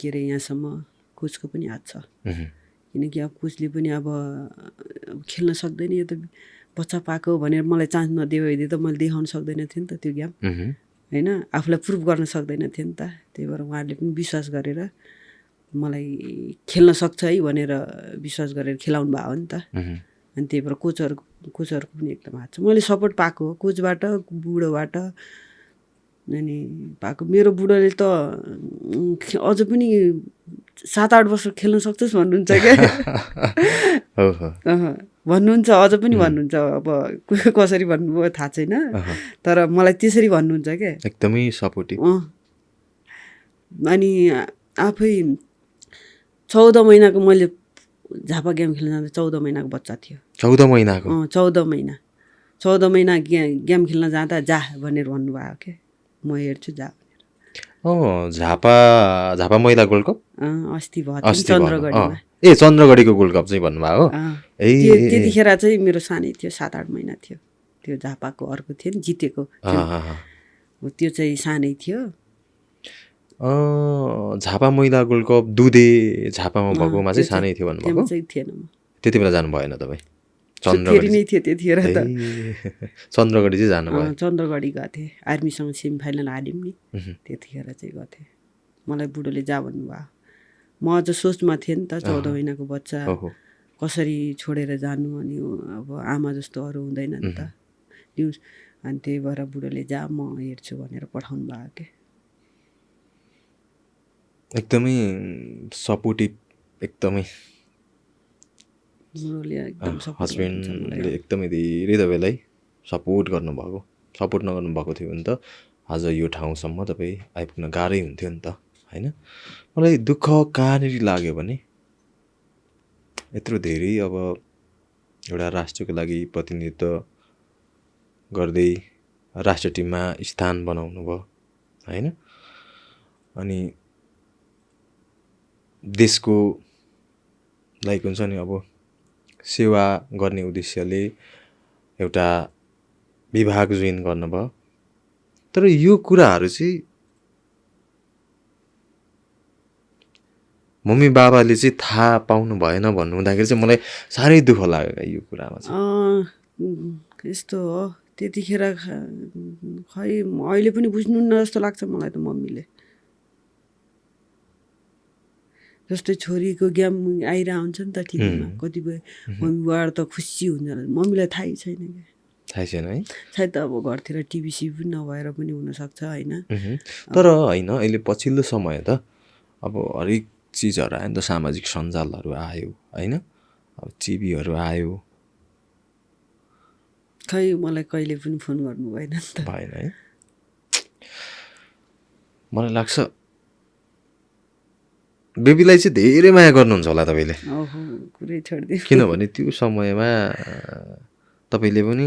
के अरे यहाँसम्म कोचको पनि हात छ, किनकि अब कोचले पनि अब खेल्न सक्दैन, यो त बच्चा पाएको भनेर मलाई चान्स नदियो भने त मैले देखाउन सक्दैन थिएँ नि त त्यो गेम होइन, आफूलाई प्रुभ गर्न सक्दैन थिएँ नि त। त्यही भएर उहाँहरूले पनि विश्वास गरेर मलाई खेल्न सक्छ है भनेर विश्वास गरेर खेलाउनु भयो नि त। अनि त्यही भएर कोचहरूको पनि एकदम हात छ, मैले सपोर्ट पाएको हो कोचबाट, बुढोबाट अनि पाएको। मेरो बुढोले त अझ पनि 7-8 वर्ष खेल्न सक्छस् भन्नुहुन्छ क्या, भन्नुहुन्छ अझ पनि भन्नुहुन्छ। अब कसरी भन्नुभयो थाहा छैन, तर मलाई त्यसरी भन्नुहुन्छ क्या, एकदमै सपोर्टिभ। अनि आफै 14 महिनाको मैले झापा गेम खेल्न जाँदा 14 महिनाको बच्चा थियो। 14 महिनाको 14 महिना गेम खेल्न जाँदा जा भनेर भन्नुभयो के म हेर्छु जा भनेर। झापा महिला गोल्ड कप अस्ति भयो चन्द्रगढीमा। ए चन्द्रगढीको गोल्ड कप चाहिँ भन्नुभयो त्यतिखेर चाहिँ मेरो सानै थियो 7-8 महिना थियो। त्यो झापाको अर्को थियो नि जितेको त्यो चाहिँ सानै थियो। झापा महिला गोल्ड कप दुधे झापामा भएकोमा चाहिँ सानै थियो भन्नुभएको चाहिँ थिएन म त्यति बेला जानु भएन तपाईँ फेरि नै थियो त्यतिखेर त चन्द्रगढी चाहिँ जानुभयो चन्द्रगढी गएको थिएँ आर्मीसँग सेमिफाइनल हाल्यौँ नि त्यतिखेर चाहिँ गएको थिएँ मलाई बुढोले जा भन्नुभयो म अझ सोचमा थिएँ नि त 14 महिनाको बच्चा कसरी छोडेर जानु अनि अब आमा जस्तो अरू हुँदैन नि त न्युज अनि त्यही भएर बुढोले जा म हेर्छु भनेर पठाउनु भयो के एकदमै सपोर्टिभ एकदमै हस्बेन्डले एकदमै धेरै तपाईँलाई सपोर्ट गर्नुभएको सपोर्ट नगर्नु भएको थियो भने त आज यो ठाउँसम्म तपाईँ आइपुग्न गाह्रै हुन्थ्यो नि त होइन मलाई दुःख कहाँनिर लाग्यो भने यत्रो धेरै अब एउटा राष्ट्रको लागि प्रतिनिधित्व गर्दै राष्ट्रिय टिममा स्थान बनाउनु भयो होइन अनि देशको लाइक हुन्छ नि अब सेवा गर्ने उद्देश्यले एउटा विभाग जोइन गर्नुभयो तर यो कुराहरू चाहिँ मम्मी बाबाले चाहिँ थाहा पाउनु भएन भन्नु हुँदाखेरि चाहिँ मलाई साह्रै दुःख लाग्यो यो कुरामा चाहिँ यस्तो हो त्यतिखेर खै अहिले पनि बुझ्नु न जस्तो लाग्छ मलाई त मम्मीले जस्तै छोरीको गेम आइरहेको हुन्छ नि त टिभीमा कतिपय मम्मीबाट त खुसी हुन्छ मम्मीलाई थाहै छैन क्या थाहै छैन है सायद अब घरतिर टिभी सिभी पनि नभएर पनि हुनसक्छ होइन तर होइन अहिले पछिल्लो समय त अब हरेक चिजहरू आयो नि त सामाजिक सञ्जालहरू आयो होइन अब टिभीहरू आयो खै मलाई कहिले पनि फोन गर्नु भएन नि त भएन है मलाई लाग्छ बेबीलाई चाहिँ धेरै माया गर्नुहुन्छ होला तपाईँले कुरै छोडिदिनु किनभने त्यो समयमा तपाईँले पनि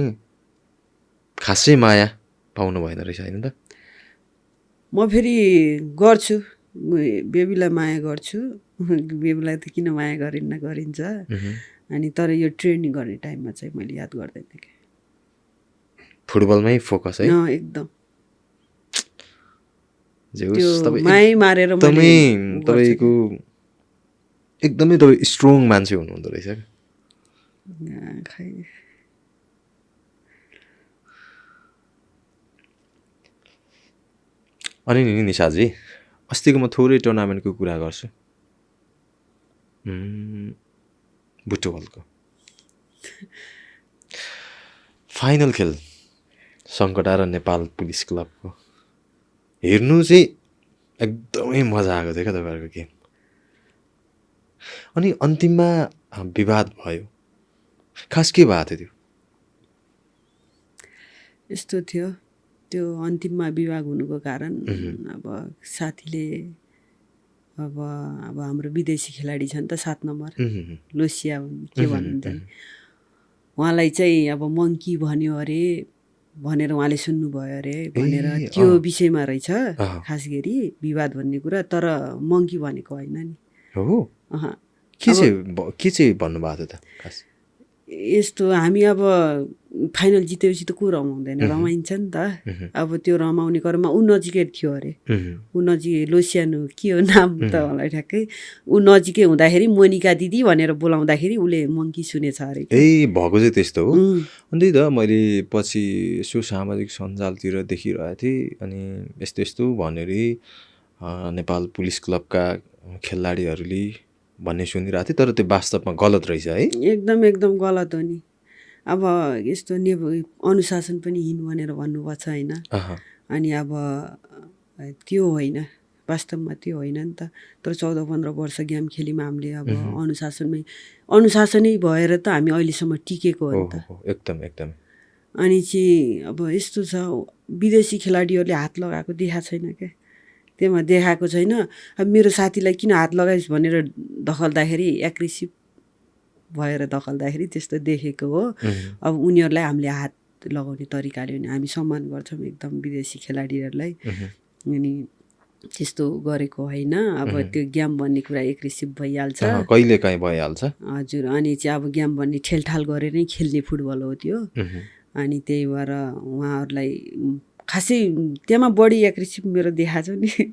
खासै माया पाउनु भएन रहेछ होइन त म फेरि गर्छु बेबीलाई माया गर्छु बेबीलाई त किन माया गरिन्छ अनि तर यो ट्रेनिङ गर्ने टाइममा चाहिँ मैले याद गर्दैन कि फुटबलमै फोकस है एकदम तपाईँ तपाईँको एकदमै तपाईँ स्ट्रङ मान्छे हुनुहुँदो रहेछ खै अनि नि निशाजी अस्तिको म थोरै टुर्नामेन्टको कुरा गर्छु बुटबलको फाइनल खेल सङ्कटा र नेपाल पुलिस क्लबको हेर्नु चाहिँ एकदमै मजा आएको थियो क्या तपाईँहरूको गेम अनि अन्तिममा विवाद भयो खास के भएको थियो यस्तो थियो त्यो अन्तिममा विवाद हुनुको कारण अब साथीले अब हाम्रो विदेशी खेलाडी छ नि त 7 नम्बर लोसिया के भन्नुहुन्छ उहाँलाई चाहिँ अब मङ्की भन्यो अरे भनेर उहाँले सुन्नुभयो अरे भनेर त्यो विषयमा रहेछ खास गरी विवाद भन्ने कुरा तर मङ्की भनेको होइन नि हो के चाहिँ भन्नुभएको थियो त खास यस्तो हामी अब फाइनल जितेपछि त को रमाउँदैन रमाइन्छ नि त अब त्यो रमाउने क्रममा ऊ नजिकै थियो अरे ऊ नजिकै लोसियानु के हो नाम त मलाई ठ्याक्कै ऊ नजिकै हुँदाखेरि मोनिका दिदी भनेर बोलाउँदाखेरि उसले मङ्की सुनेछ अरे भएको चाहिँ त्यस्तो हो अनि त मैले पछि यसो सामाजिक सञ्जालतिर देखिरहेको थिएँ अनि यस्तो भनेर नेपाल पुलिस क्लबका खेलाडीहरूले भन्ने सुनिरहेको थिएँ तर त्यो वास्तवमा गलत रहेछ है एकदम गलत हो नि अब यस्तो अनुशासन पनि हिँड्नु भनेर भन्नुभएको छ होइन अनि अब त्यो होइन वास्तवमा त्यो होइन नि त तर 14-15 वर्ष गेम खेल्यौँ हामीले अब अनुशासनै भएर त हामी अहिलेसम्म टिकेको हो नि त एकदम अनि चाहिँ अब यस्तो छ विदेशी खेलाडीहरूले हात लगाएको देखाएको छैन क्या त्यसमा देखाएको छैन। अब मेरो साथीलाई किन हात लगाइस् भनेर दखल्दाखेरि एग्रेसिभ भएर दखल्दाखेरि त्यस्तो देखेको हो। अब उनीहरूलाई हामीले हात लगाउने तरिकाले भने हामी सम्मान गर्छौँ एकदम विदेशी खेलाडीहरूलाई, अनि त्यस्तो गरेको होइन। अब त्यो गेम भन्ने कुरा एग्रेसिभ भइहाल्छ, कहिले काहीँ भइहाल्छ। हजुर, अनि चाहिँ अब गेम भन्ने ठेलठाल गरेर नै खेल्ने फुटबल हो त्यो। अनि त्यही भएर उहाँहरूलाई खासै त्यहाँ बढी एग्रेसिभ मेरो देखाएको छ नि।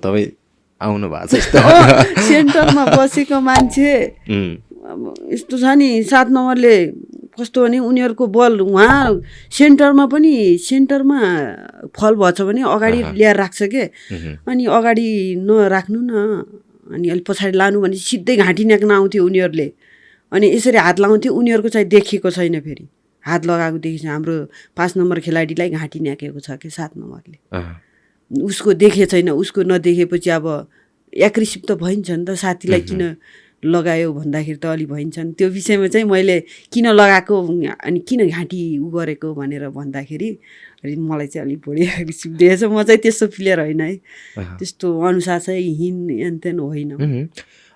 तपाईँ आउनु भएको छ सेन्टरमा बसेको मान्छे अब यस्तो छ नि 7 नम्बरले कस्तो भने उनीहरूको बल उहाँ सेन्टरमा फल भएछ भने अगाडि ल्याएर राख्छ के, अनि अगाडि नराख्नु न, अनि अलिक पछाडि लानु भने सिधै घाँटी न्याक्न आउँथ्यो उनीहरूले, अनि यसरी हात लगाउँथ्यो। उनीहरूको चाहिँ देखेको छैन, फेरि हात लगाएको देखिन्छ। हाम्रो 5 नम्बर खेलाडीलाई घाँटी न्याकेको छ कि 7 नम्बरले, उसको देखे छैन। उसको नदेखेपछि अब एग्रेसिभ त भइन्छ नि त, साथीलाई किन लगायो भन्दाखेरि त अलि भइन्छ नि। त्यो विषयमा चाहिँ मैले किन लगाएको अनि किन घाँटी उ गरेको भनेर भन्दाखेरि मलाई चाहिँ अलिक बढी एग्रेसिभ देखेछ। म चाहिँ त्यस्तो प्लेयर होइन है, त्यस्तो अनुशासनहीन एनतेन होइन।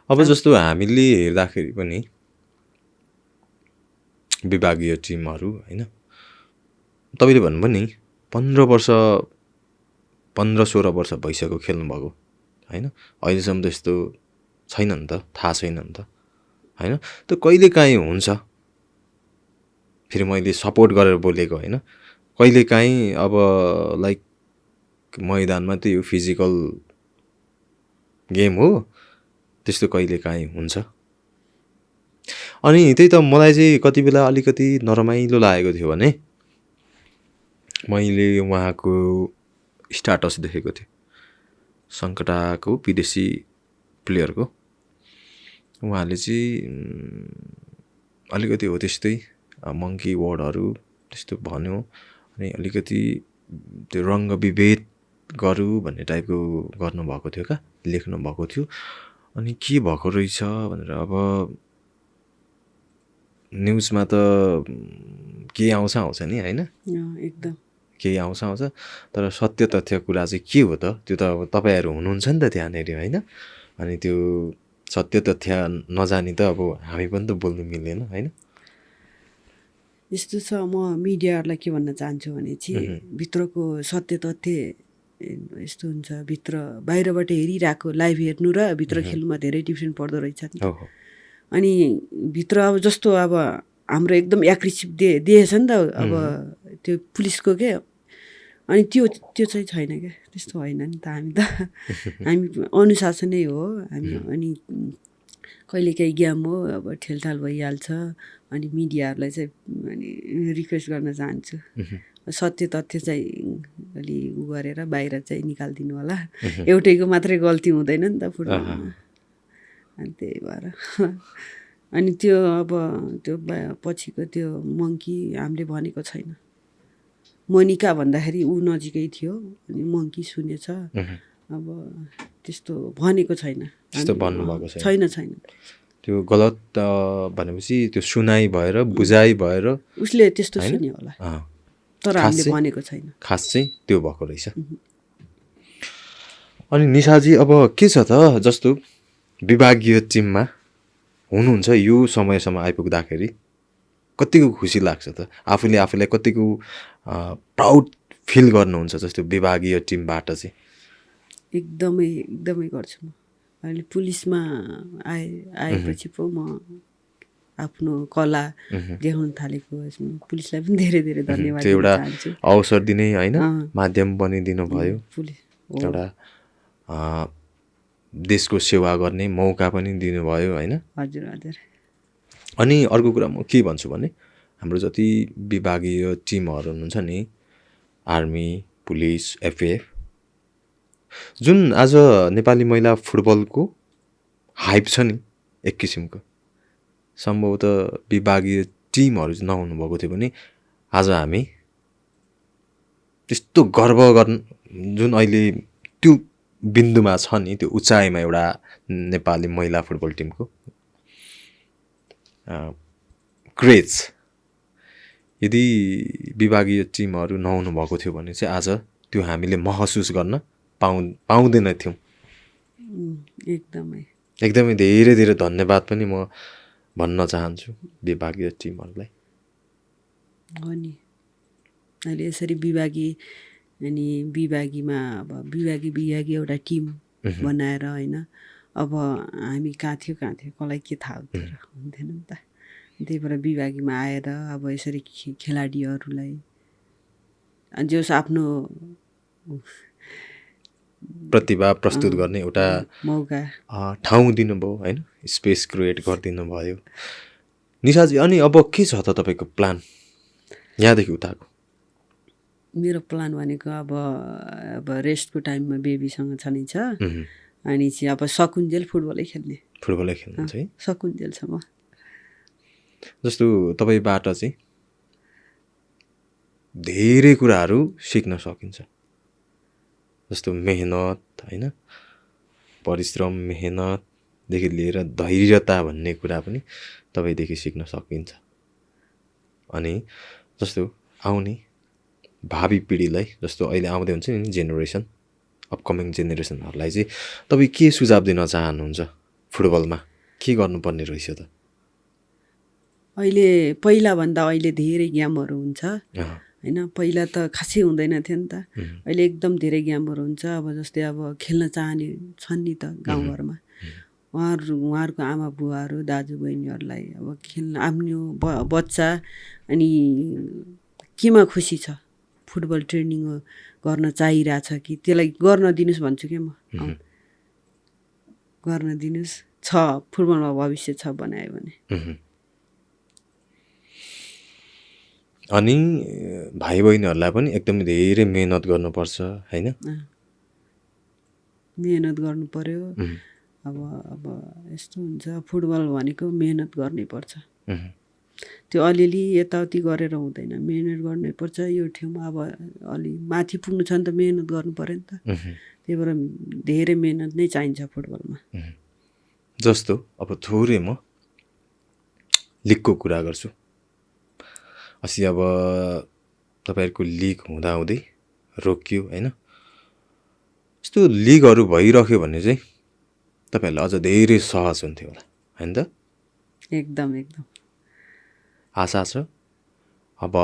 अब जस्तो हामीले हेर्दाखेरि पनि विभागीय टिमहरू होइन, तपाईँले भन्नुभयो नि 15-16 वर्ष भइसक्यो खेल्नुभएको होइन, अहिलेसम्म त यस्तो छैन नि त, थाहा छैन नि त होइन। त कहिलेकाहीँ हुन्छ, फेरि मैले सपोर्ट गरेर बोलेको होइन, कहिलेकाहीँ अब लाइक मैदानमा त यो फिजिकल गेम हो, त्यस्तो कहिलेकाहीँ हुन्छ। अनि त्यही त मलाई चाहिँ कति बेला अलिकति नरमाइलो लागेको थियो भने मैले उहाँको स्टाटस देखेको थिएँ, सङ्कटाको विदेशी प्लेयरको। उहाँले चाहिँ अलिकति हो त्यस्तै मङ्की वर्डहरू त्यस्तो भन्यो, अनि अलिकति त्यो रङ्ग विभेद गरौँ भन्ने टाइपको गर्नुभएको थियो क्या, लेख्नु भएको थियो। अनि के भएको रहेछ भनेर अब न्युजमा त के आउँछ नि होइन, एकदम केही आउँछ, तर सत्य तथ्य कुरा चाहिँ के हो त, त्यो त अब तपाईँहरू हुनुहुन्छ नि त त्यहाँनिर होइन। अनि त्यो सत्य तथ्य नजानी त अब हामी पनि त बोल्नु मिल्दैन होइन। यस्तो छ, म मिडियाहरूलाई के भन्न चाहन्छु भने चाहिँ भित्रको सत्य तथ्य यस्तो हुन्छ, भित्र बाहिरबाट हेरिरहेको लाइभ हेर्नु र भित्र खेल्नुमा धेरै डिफ्रेन्ट पर्दो रहेछ नि। अनि भित्र अब जस्तो अब हाम्रो एकदम एग्रेसिभ देखेछ नि त अब त्यो पुलिसको के, अनि त्यो चाहिँ छैन क्या, त्यस्तो होइन नि त। हामी अनुशासनै हो हामी। अनि कहिलेकाहीँ गेम हो, अब ठेलठाल भइहाल्छ। अनि मिडियाहरूलाई चाहिँ अनि रिक्वेस्ट गर्न चाहन्छु, सत्य तथ्य चाहिँ अलि उ गरेर बाहिर चाहिँ निकालिदिनु होला। एउटैको मात्रै गल्ती हुँदैन नि त फुटबलमा, अनि त्यही भएर। अनि त्यो अब त्यो पछिको त्यो मङ्की हामीले भनेको छैन। मोनिका भन्दाखेरि ऊ नजिकै थियो, अनि मङ्की सुनेछ। अब त्यस्तो भनेको छैन, त्यस्तो भन्नुभएको छैन। त्यो गलत भनेपछि त्यो सुनाइ भएर बुझाइ भएर उसले त्यस्तो सुन्यो होला, तर हामीले भनेको छैन। खास चाहिँ त्यो भएको रहेछ। अनि निशाजी अब के छ त, जस्तो विभागीय टिममा हुनुहुन्छ यो समयसम्म आइपुग्दाखेरि कतिको खुसी लाग्छ त, आफूलाई कतिको प्राउड फिल गर्नुहुन्छ जस्तो विभागीय टिमबाट चाहिँ? एकदमै गर्छु म। अहिले पुलिसमा आएपछि पो म आफ्नो कला देखाउन थालेको। पुलिसलाई पनि धेरै धन्यवाद दिन चाहन्छु। अवसर दिने होइन, माध्यम बनिदिनु भयो, एउटा देशको सेवा गर्ने मौका पनि दिनुभयो होइन। हजुर। अनि अर्को कुरा म के भन्छु भने हाम्रो जति विभागीय टिमहरू हुनुहुन्छ नि, आर्मी, पुलिस, एफएफ, जुन आज नेपाली महिला फुटबलको हाइप छ नि एक किसिमको, सम्भवतः विभागीय टिमहरू चाहिँ नहुनु भएको थियो भने आज हामी त्यस्तो गर्व गर्न जुन अहिले त्यो बिन्दुमा छ नि, त्यो उचाइमा एउटा नेपाली महिला फुटबल टिमको क्रेज, यदि विभागीय टिमहरू नहुनु भएको थियो भने चाहिँ आज त्यो हामीले महसुस गर्न पाउँदैन थियौँ। एकदमै एकदमै धेरै धेरै धन्यवाद पनि म भन्न चाहन्छु विभागीय टिमहरूलाई। हो नि, अहिले यसरी विभागी अनि विभागीमा अब विभागी एउटा टिम बनाएर होइन, अब हामी कहाँ थियो कसलाई के थाहा हुन्थेन नि त। त्यही भएर विभागीमा आएर अब यसरी खेलाडीहरूलाई जोस् आफ्नो प्रतिभा प्रस्तुत गर्ने एउटा मौका ठाउँ दिनुभयो होइन, स्पेस क्रिएट गरिदिनु भयो। निशाजी अनि अब के छ त तपाईँको प्लान यहाँदेखि उताको? मेरो प्लान भनेको अब रेस्टको टाइममा बेबीसँग छनै छ, अनि चाहिँ अब सकुन्जेल फुटबलै खेल्ने। फुटबलै खेल्नुहुन्छ है? सकुन्जेलसम्म। जस्तो तपाईँबाट चाहिँ धेरै कुराहरू सिक्न सकिन्छ, जस्तो मेहनत होइन, परिश्रम मेहनतदेखि लिएर धैर्यता भन्ने कुरा पनि तपाईँदेखि सिक्न सकिन्छ। अनि जस्तो आउने भावी पिँढीलाई, जस्तो अहिले आउँदै हुन्छ नि जेनेरेसन, अपकमिङ जेनेरेसनहरूलाई चाहिँ तपाईँ के सुझाव दिन चाहनुहुन्छ? फुटबलमा के गर्नुपर्ने रहेछ त? अहिले पहिलाभन्दा अहिले धेरै गेमहरू हुन्छ होइन, पहिला त खासै हुँदैन थियो नि त, अहिले एकदम धेरै गेमहरू हुन्छ। अब जस्तै अब खेल्न चाहने छन् नि त गाउँघरमा, उहाँहरूको आमा बुवाहरू दाजुबहिनीहरूलाई अब खेल्न आफ्नो बच्चा अनि केमा खुसी छ, फुटबल ट्रेनिङ गर्न चाहिरहेछ कि त्यसलाई गर्न दिनुहोस् भन्छु क्या म। गर्न दिनुहोस्, छ फुटबलमा भविष्य छ बनायो भने। अनि भाइ बहिनीहरूलाई पनि एकदमै धेरै मेहनत गर्नुपर्छ होइन? मेहनत गर्नु पर्यो। अब यस्तो हुन्छ, फुटबल भनेको मेहनत गर्नै पर्छ। त्यो अलिअलि यताउति गरेर हुँदैन, मेहनत गर्नै पर्छ। यो ठाउँमा अब अलि माथि पुग्नु छ भने त मेहनत गर्नु पर्यो नि त। त्यही भएर धेरै मेहनत नै चाहिन्छ फुटबलमा। जस्तो अब थोरै म लिगको कुरा गर्छु। अस्ति अब तपाईँहरूको लिग हुँदाहुँदै रोकियो होइन, यस्तो लिगहरू भइरह्यो भने चाहिँ तपाईँहरूलाई अझ धेरै सहज हुन्थ्यो होला होइन त? एकदम एकदम आशा छ अब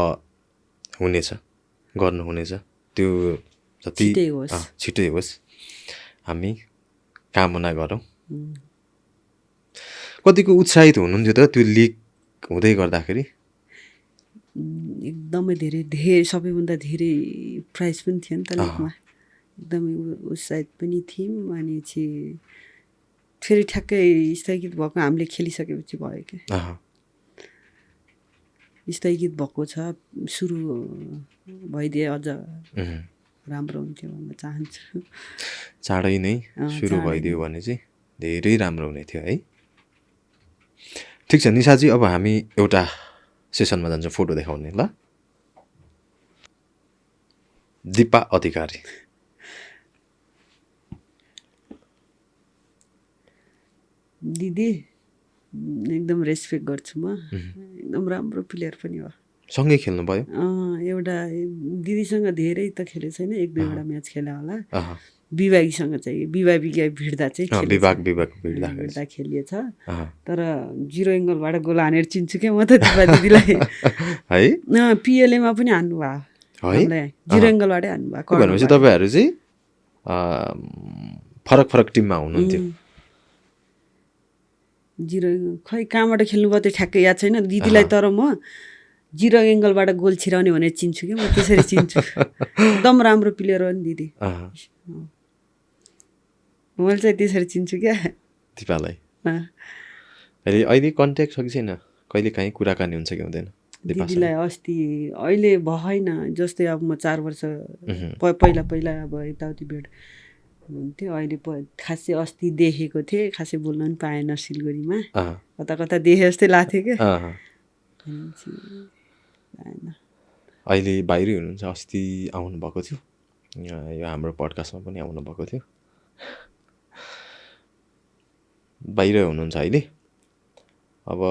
हुनेछ, गर्नुहुनेछ। त्यो जति छिटै होस् हामी कामना गरौँ। कतिको उत्साहित हुनुहुन्थ्यो त त्यो लिग हुँदै गर्दाखेरि? एकदमै धेरै सबैभन्दा धेरै प्राइज पनि थियो नि त लिगमा, एकदमै उत्साहित पनि थियौँ। अनि चाहिँ फेरि ठ्याक्कै स्थगित भएको हामीले खेलिसकेपछि भयो क्या, स्थगित भएको छ, सुरु भइदिए अझ राम्रो हुन्थ्यो भन्न चाहन्छु। चाँडै नै सुरु भइदियो भने चाहिँ धेरै राम्रो हुने थियो है। ठिक छ निशाजी, अब हामी एउटा सेसनमा जान्छौँ फोटो देखाउने। ल, दिपा अधिकारी। दिदी एकदम रेस्पेक्ट गर्छु म, एकदम राम्रो प्लेयर पनि हो। सँगै खेल्नु भयो? एउटा दिदीसँग धेरै त खेलेको छैन, एक दुईवटा म्याच खेला होला। विभागीसँग चाहिँ विभागीका भिड्दा चाहिँ विभाग भिड्दा खेलिएछ। तर जिरो एङ्गलबाट गोल हानेर चिन्छु क्या म त दिपा दिदीलाई है। पिएलएमा पनि हान्नु भयो है, जिरो एङ्गलबाटै हान्नु भएको। भनेपछि तपाईँहरू चाहिँ फरक फरक टिममा हुनुहुन्थ्यो? जिरो खै कहाँबाट खेल्नुभयो त्यो ठ्याक्कै याद छैन दिदीलाई, तर म जिरो एङ्गलबाट गोल छिराउने भनेर चिन्छु क्या, म त्यसरी चिन्छु। एकदम राम्रो प्लेयर हो नि दिदी, मैले चाहिँ त्यसरी चिन्छु क्या दिपालाई। अहिले कन्ट्याक्ट छ कि छैन? कहिले काहीँ कुराकानी हुन्छ कि हुँदैन दिदीलाई? अस्ति अहिले भएन, जस्तै अब म 4 वर्ष पहिला अब यताउति भेट हुन्थ्यो। अहिले खासै अस्ति देखेको थिएँ, खासै बोल्न पनि पाएन सिलगढीमा, कता कता देखे जस्तै लाग्थ्यो क्या। अहिले बाहिरै हुनुहुन्छ? अस्ति आउनु भएको थियो, यो हाम्रो पडकास्टमा पनि आउनु भएको थियो। बाहिर हुनुहुन्छ अहिले। अब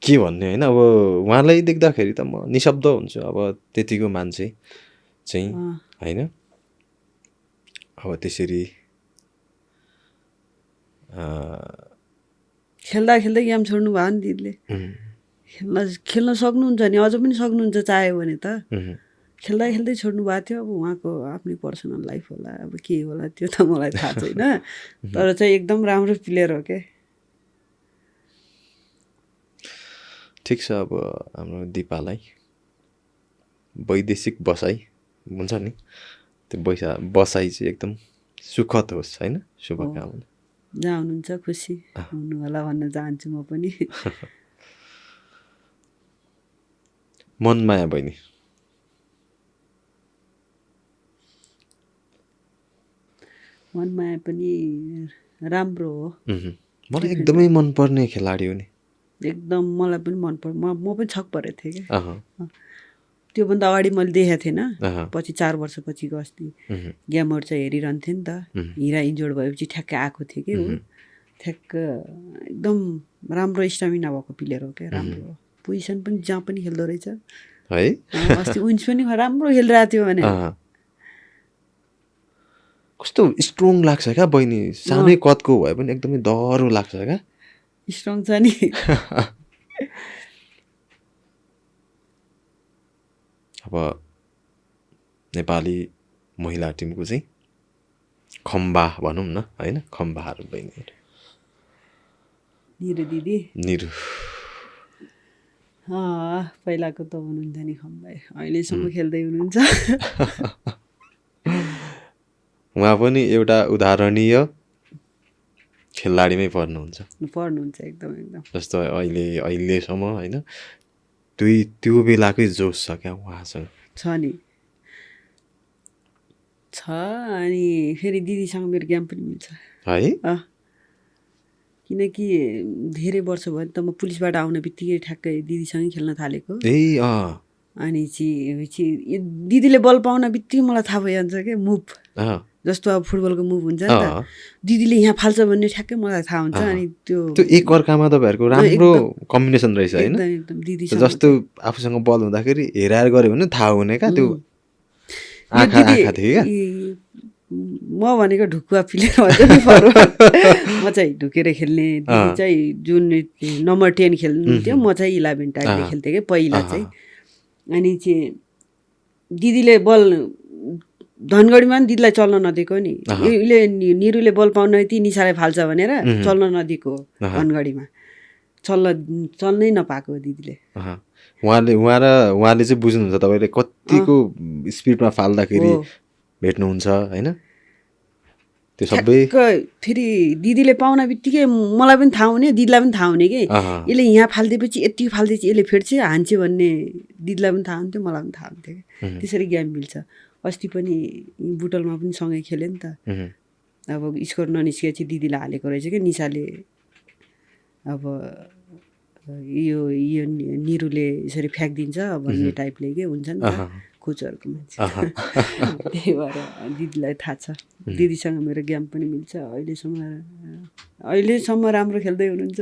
के भन्ने होइन अब उहाँलाई देख्दाखेरि त म निशब्द हुन्छु अब त्यतिको मान्छे चाहिँ होइन अब त्यसरी खेल्दा खेल्दै गेम छोड्नु भयो नि दिदीले खेल्न सक्नुहुन्छ नि अझ पनि सक्नुहुन्छ चाह्यो भने त खेल्दा खेल्दै छोड्नु भएको थियो अब उहाँको आफ्नै पर्सनल लाइफ होला अब के होला त्यो त मलाई थाहा छैन तर चाहिँ एकदम राम्रो प्लेयर हो क्या ठिक छ अब हाम्रो दिपालाई वैदेशिक बसाइ हुन्छ नि त्यो बसाइ चाहिँ एकदम सुखद होस् होइन शुभकामना जहाँ हुनुहुन्छ खुसी हुनु होला भन्न चाहन्छु म पनि मनमाया बहिनी मनमाया पनि राम्रो हो मलाई एकदमै मनपर्ने खेलाडी हो नि एकदम मलाई पनि मनपर्छ म पनि छक परेको थिएँ क्या त्योभन्दा अगाडि मैले देखेको थिएन पछि 4 वर्षपछिको अस्ति गेमहरू चाहिँ हेरिरहन्थेँ नि त हिरा इन्जोर्ड भएपछि ठ्याक्कै आएको थियो कि ऊ ठ्याक्क एकदम राम्रो स्टामिना भएको प्लेयर हो क्या राम्रो हो पोजिसन पनि जहाँ पनि खेल्दो रहेछ है अस्ति विन्स पनि राम्रो खेलिरहेको थियो भने कस्तो स्ट्रङ लाग्छ क्या बहिनी सानै कदको भए पनि एकदमै डह्रो लाग्छ क्या स्ट्रङ छ नि अब नेपाली महिला टिमको चाहिँ खम्बा भनौँ न होइन खम्बाहरू बहिनी निरु दिदी निरु पहिलाको त हुनुहुन्छ नि खम्बा अहिलेसम्म खेल्दै हुनुहुन्छ उहाँ पनि एउटा उदाहरणीय खेलाडीमै पर्नुहुन्छ एकदम एकदम जस्तो अहिलेसम्म होइन त्यो बेलाकै जोस छ क्या उहाँसँग छ नि छ अनि फेरि दिदीसँग मेरो गेम पनि मिल्छ है किनकि धेरै वर्ष भयो नि त म पुलिसबाट आउने बित्तिकै ठ्याक्कै दिदीसँगै खेल्न थालेको अनि चाहिँ दिदीले बल पाउन बित्तिकै मलाई थाहा भइहाल्छ क्या मुभ जस्तो अब फुटबलको मुभ हुन्छ नि त दिदीले यहाँ फाल्छ भन्ने ठ्याक्कै मलाई थाहा हुन्छ अनि त्यो एक अर्कामा तपाईँहरूको राम्रो कम्बिनेसन रहेछ होइन एकदम दिदी जस्तो आफूसँग बल हुँदाखेरि हेराएर गऱ्यो भने थाहा हुने क्या त्यो आँखा थियो क्या म भनेको ढुकुवा प्लेयर भन्छ नि म चाहिँ ढुकेर खेल्ने दिदी चाहिँ जुन नम्बर 10 खेल्नुहुन्थ्यो म चाहिँ 11 टाइपले खेल्थेँ कि पहिला चाहिँ अनि चाहिँ दिदीले बल धनगढीमा पनि दिदीलाई चल्न नदिएको नि उसले निरुले बल पाउन ती निसाले फाल्छ भनेर चल्न नदिएको धनगढीमा चल्नै नपाएको दिदीले उहाँले चाहिँ बुझ्नुहुन्छ तपाईँले कतिको स्पिडमा फाल्दाखेरि भेट्नुहुन्छ होइन त्यो सबै फेरि दिदीले पाउन बित्तिकै मलाई पनि थाहा हुने दिदीलाई पनि थाहा हुने कि यसले यहाँ फालिदिएपछि यति फालिदिएपछि यसले फेर्छ हान्छ भन्ने दिदीलाई पनि थाहा हुन्थ्यो मलाई पनि थाहा हुन्थ्यो कि त्यसरी गेम मिल्छ अस्ति पनि बुटलमा पनि सँगै खेल्यो नि त अब स्कोर ननिस्केपछि दिदीलाई हालेको रहेछ कि निसाले अब यो निरुले यसरी फ्याँकिदिन्छ भन्ने टाइपले के हुन्छ नि त कोचहरूको मान्छे त्यही भएर दिदीलाई थाहा छ दिदीसँग मेरो गेम पनि मिल्छ अहिलेसम्म राम्रो खेल्दै हुनुहुन्छ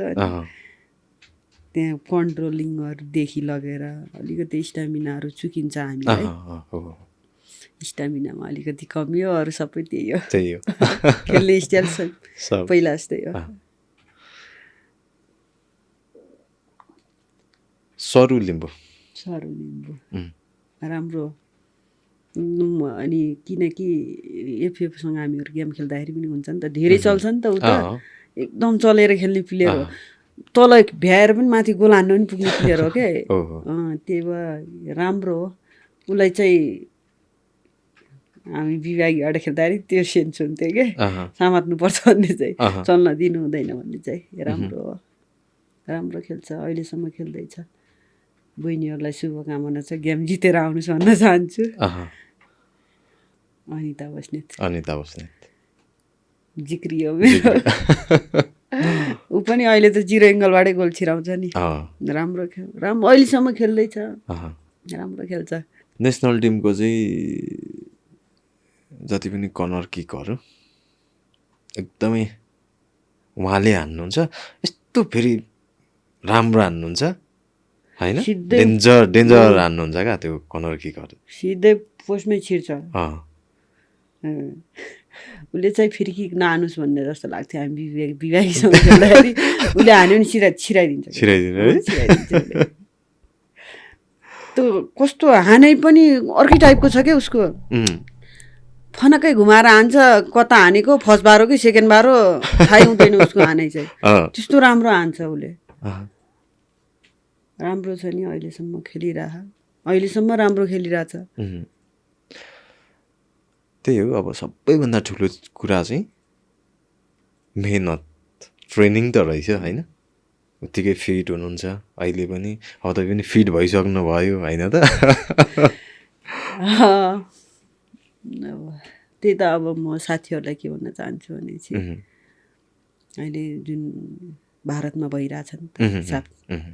त्यहाँ कन्ट्रोलिङहरूदेखि लगेर अलिकति स्टामिनाहरू चुकिन्छ हामीलाई स्टामिनामा अलिकति कमी हो अरू सबै त्यही हो खेल्ने स्टाइल पहिला जस्तै हो सरु लिम्बू राम्रो अनि किनकि एफएफसँग हामीहरू गेम खेल्दाखेरि पनि हुन्छ नि त धेरै चल्छ नि त ऊ त एकदम चलेर खेल्ने प्लेयर हो तल भ्याएर पनि माथि गोल हान्नु पनि पुग्ने प्लेयर हो क्या त्यही भएर राम्रो हो उसलाई चाहिँ हामी विभागीबाट खेल्दाखेरि त्यो सेन्स हुन्थ्यो क्या समात्नुपर्छ भन्ने चाहिँ चल्न दिनु हुँदैन भन्ने चाहिँ राम्रो खेल्छ अहिलेसम्म खेल्दैछ बहिनीहरूलाई शुभकामना छ गेम जितेर आउनुहोस् भन्न चाहन्छु अनिता बस्नेत जिक्री हो मेरो ऊ पनि अहिले त 0 एङ्गलबाटै गोल छिराउँछ नि राम्रो अहिलेसम्म खेल्दैछ राम्रो खेल्छ नेसनल टिमको चाहिँ जति पनि कर्नर किकहरू एकदमै उहाँले हान्नुहुन्छ यस्तो फेरि राम्रो हान्नुहुन्छ होइन सिधै डेन्जर हान्नुहुन्छ क्या त्यो कर्नर किकहरू सिधै पोस्टमै छिर्छ अँ उसले चाहिँ फेरि किक नहानुस् भन्ने जस्तो लाग्थ्यो हामी विवाहीसँग खेल्दाखेरि उसले हान्यो भने छिराइदिन्छ छिराइदिनु है छिराइदिन्छ उसले। त्यो कस्तो हानै पनि अर्कै टाइपको छ क्या उसको फनक्कै घुमाएर हान्छ कता हानेको फर्स्ट बार हो कि सेकेन्ड बार हो थाहै हुँदैन उसको हानै चाहिँ त्यस्तो राम्रो हान्छ उसले राम्रो छ नि अहिलेसम्म अहिलेसम्म राम्रो खेलिरहेछ त्यही हो अब सबैभन्दा ठुलो कुरा चाहिँ मेहनत ट्रेनिङ त रहेछ होइन उत्तिकै फिट हुनुहुन्छ अहिले पनि अब तपाईँ पनि फिट भइसक्नु भयो होइन त त्यही त अब म साथीहरूलाई के भन्न चाहन्छु भने चाहिँ अहिले जुन भारतमा भइरहेछ नि त साफ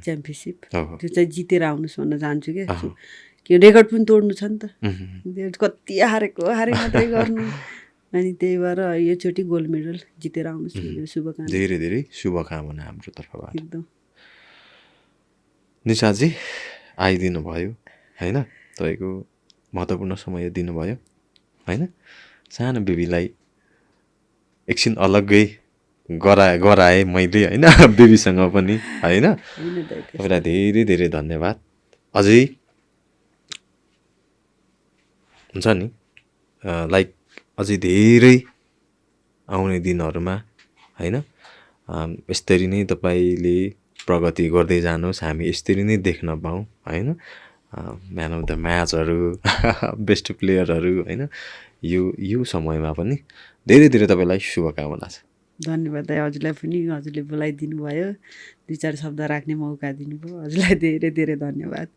च्याम्पियनसिप त्यो चाहिँ जितेर आउनुहोस् भन्न चाहन्छु क्या रेकर्ड पनि तोड्नु छ नि त कति हारेको मात्रै गर्नु अनि त्यही भएर योचोटि गोल्ड मेडल जितेर आउनुहोस् भनेर शुभकामना धेरै धेरै शुभकामना हाम्रो तर्फबाट एकदम निशाजी आइदिनु भयो होइन तपाईँको महत्त्वपूर्ण समय दिनुभयो होइन सानो बेबीलाई एकछिन अलग्गै गराएँ मैले होइन बेबीसँग पनि होइन तपाईँलाई धेरै धेरै धन्यवाद अझै हुन्छ नि लाइक अझै धेरै आउने दिनहरूमा होइन यसरी नै तपाईँले प्रगति गर्दै जानुहोस् हामी यसरी नै देख्न पाऊँ होइन म्यान अफ द म्याचहरू बेस्ट प्लेयरहरू होइन यो समयमा पनि धेरै धेरै तपाईँलाई शुभकामना छ धन्यवाद हजुरलाई पनि हजुरले बोलाइदिनु भयो 2-4 शब्द राख्ने मौका दिनुभयो हजुरलाई धेरै धेरै धन्यवाद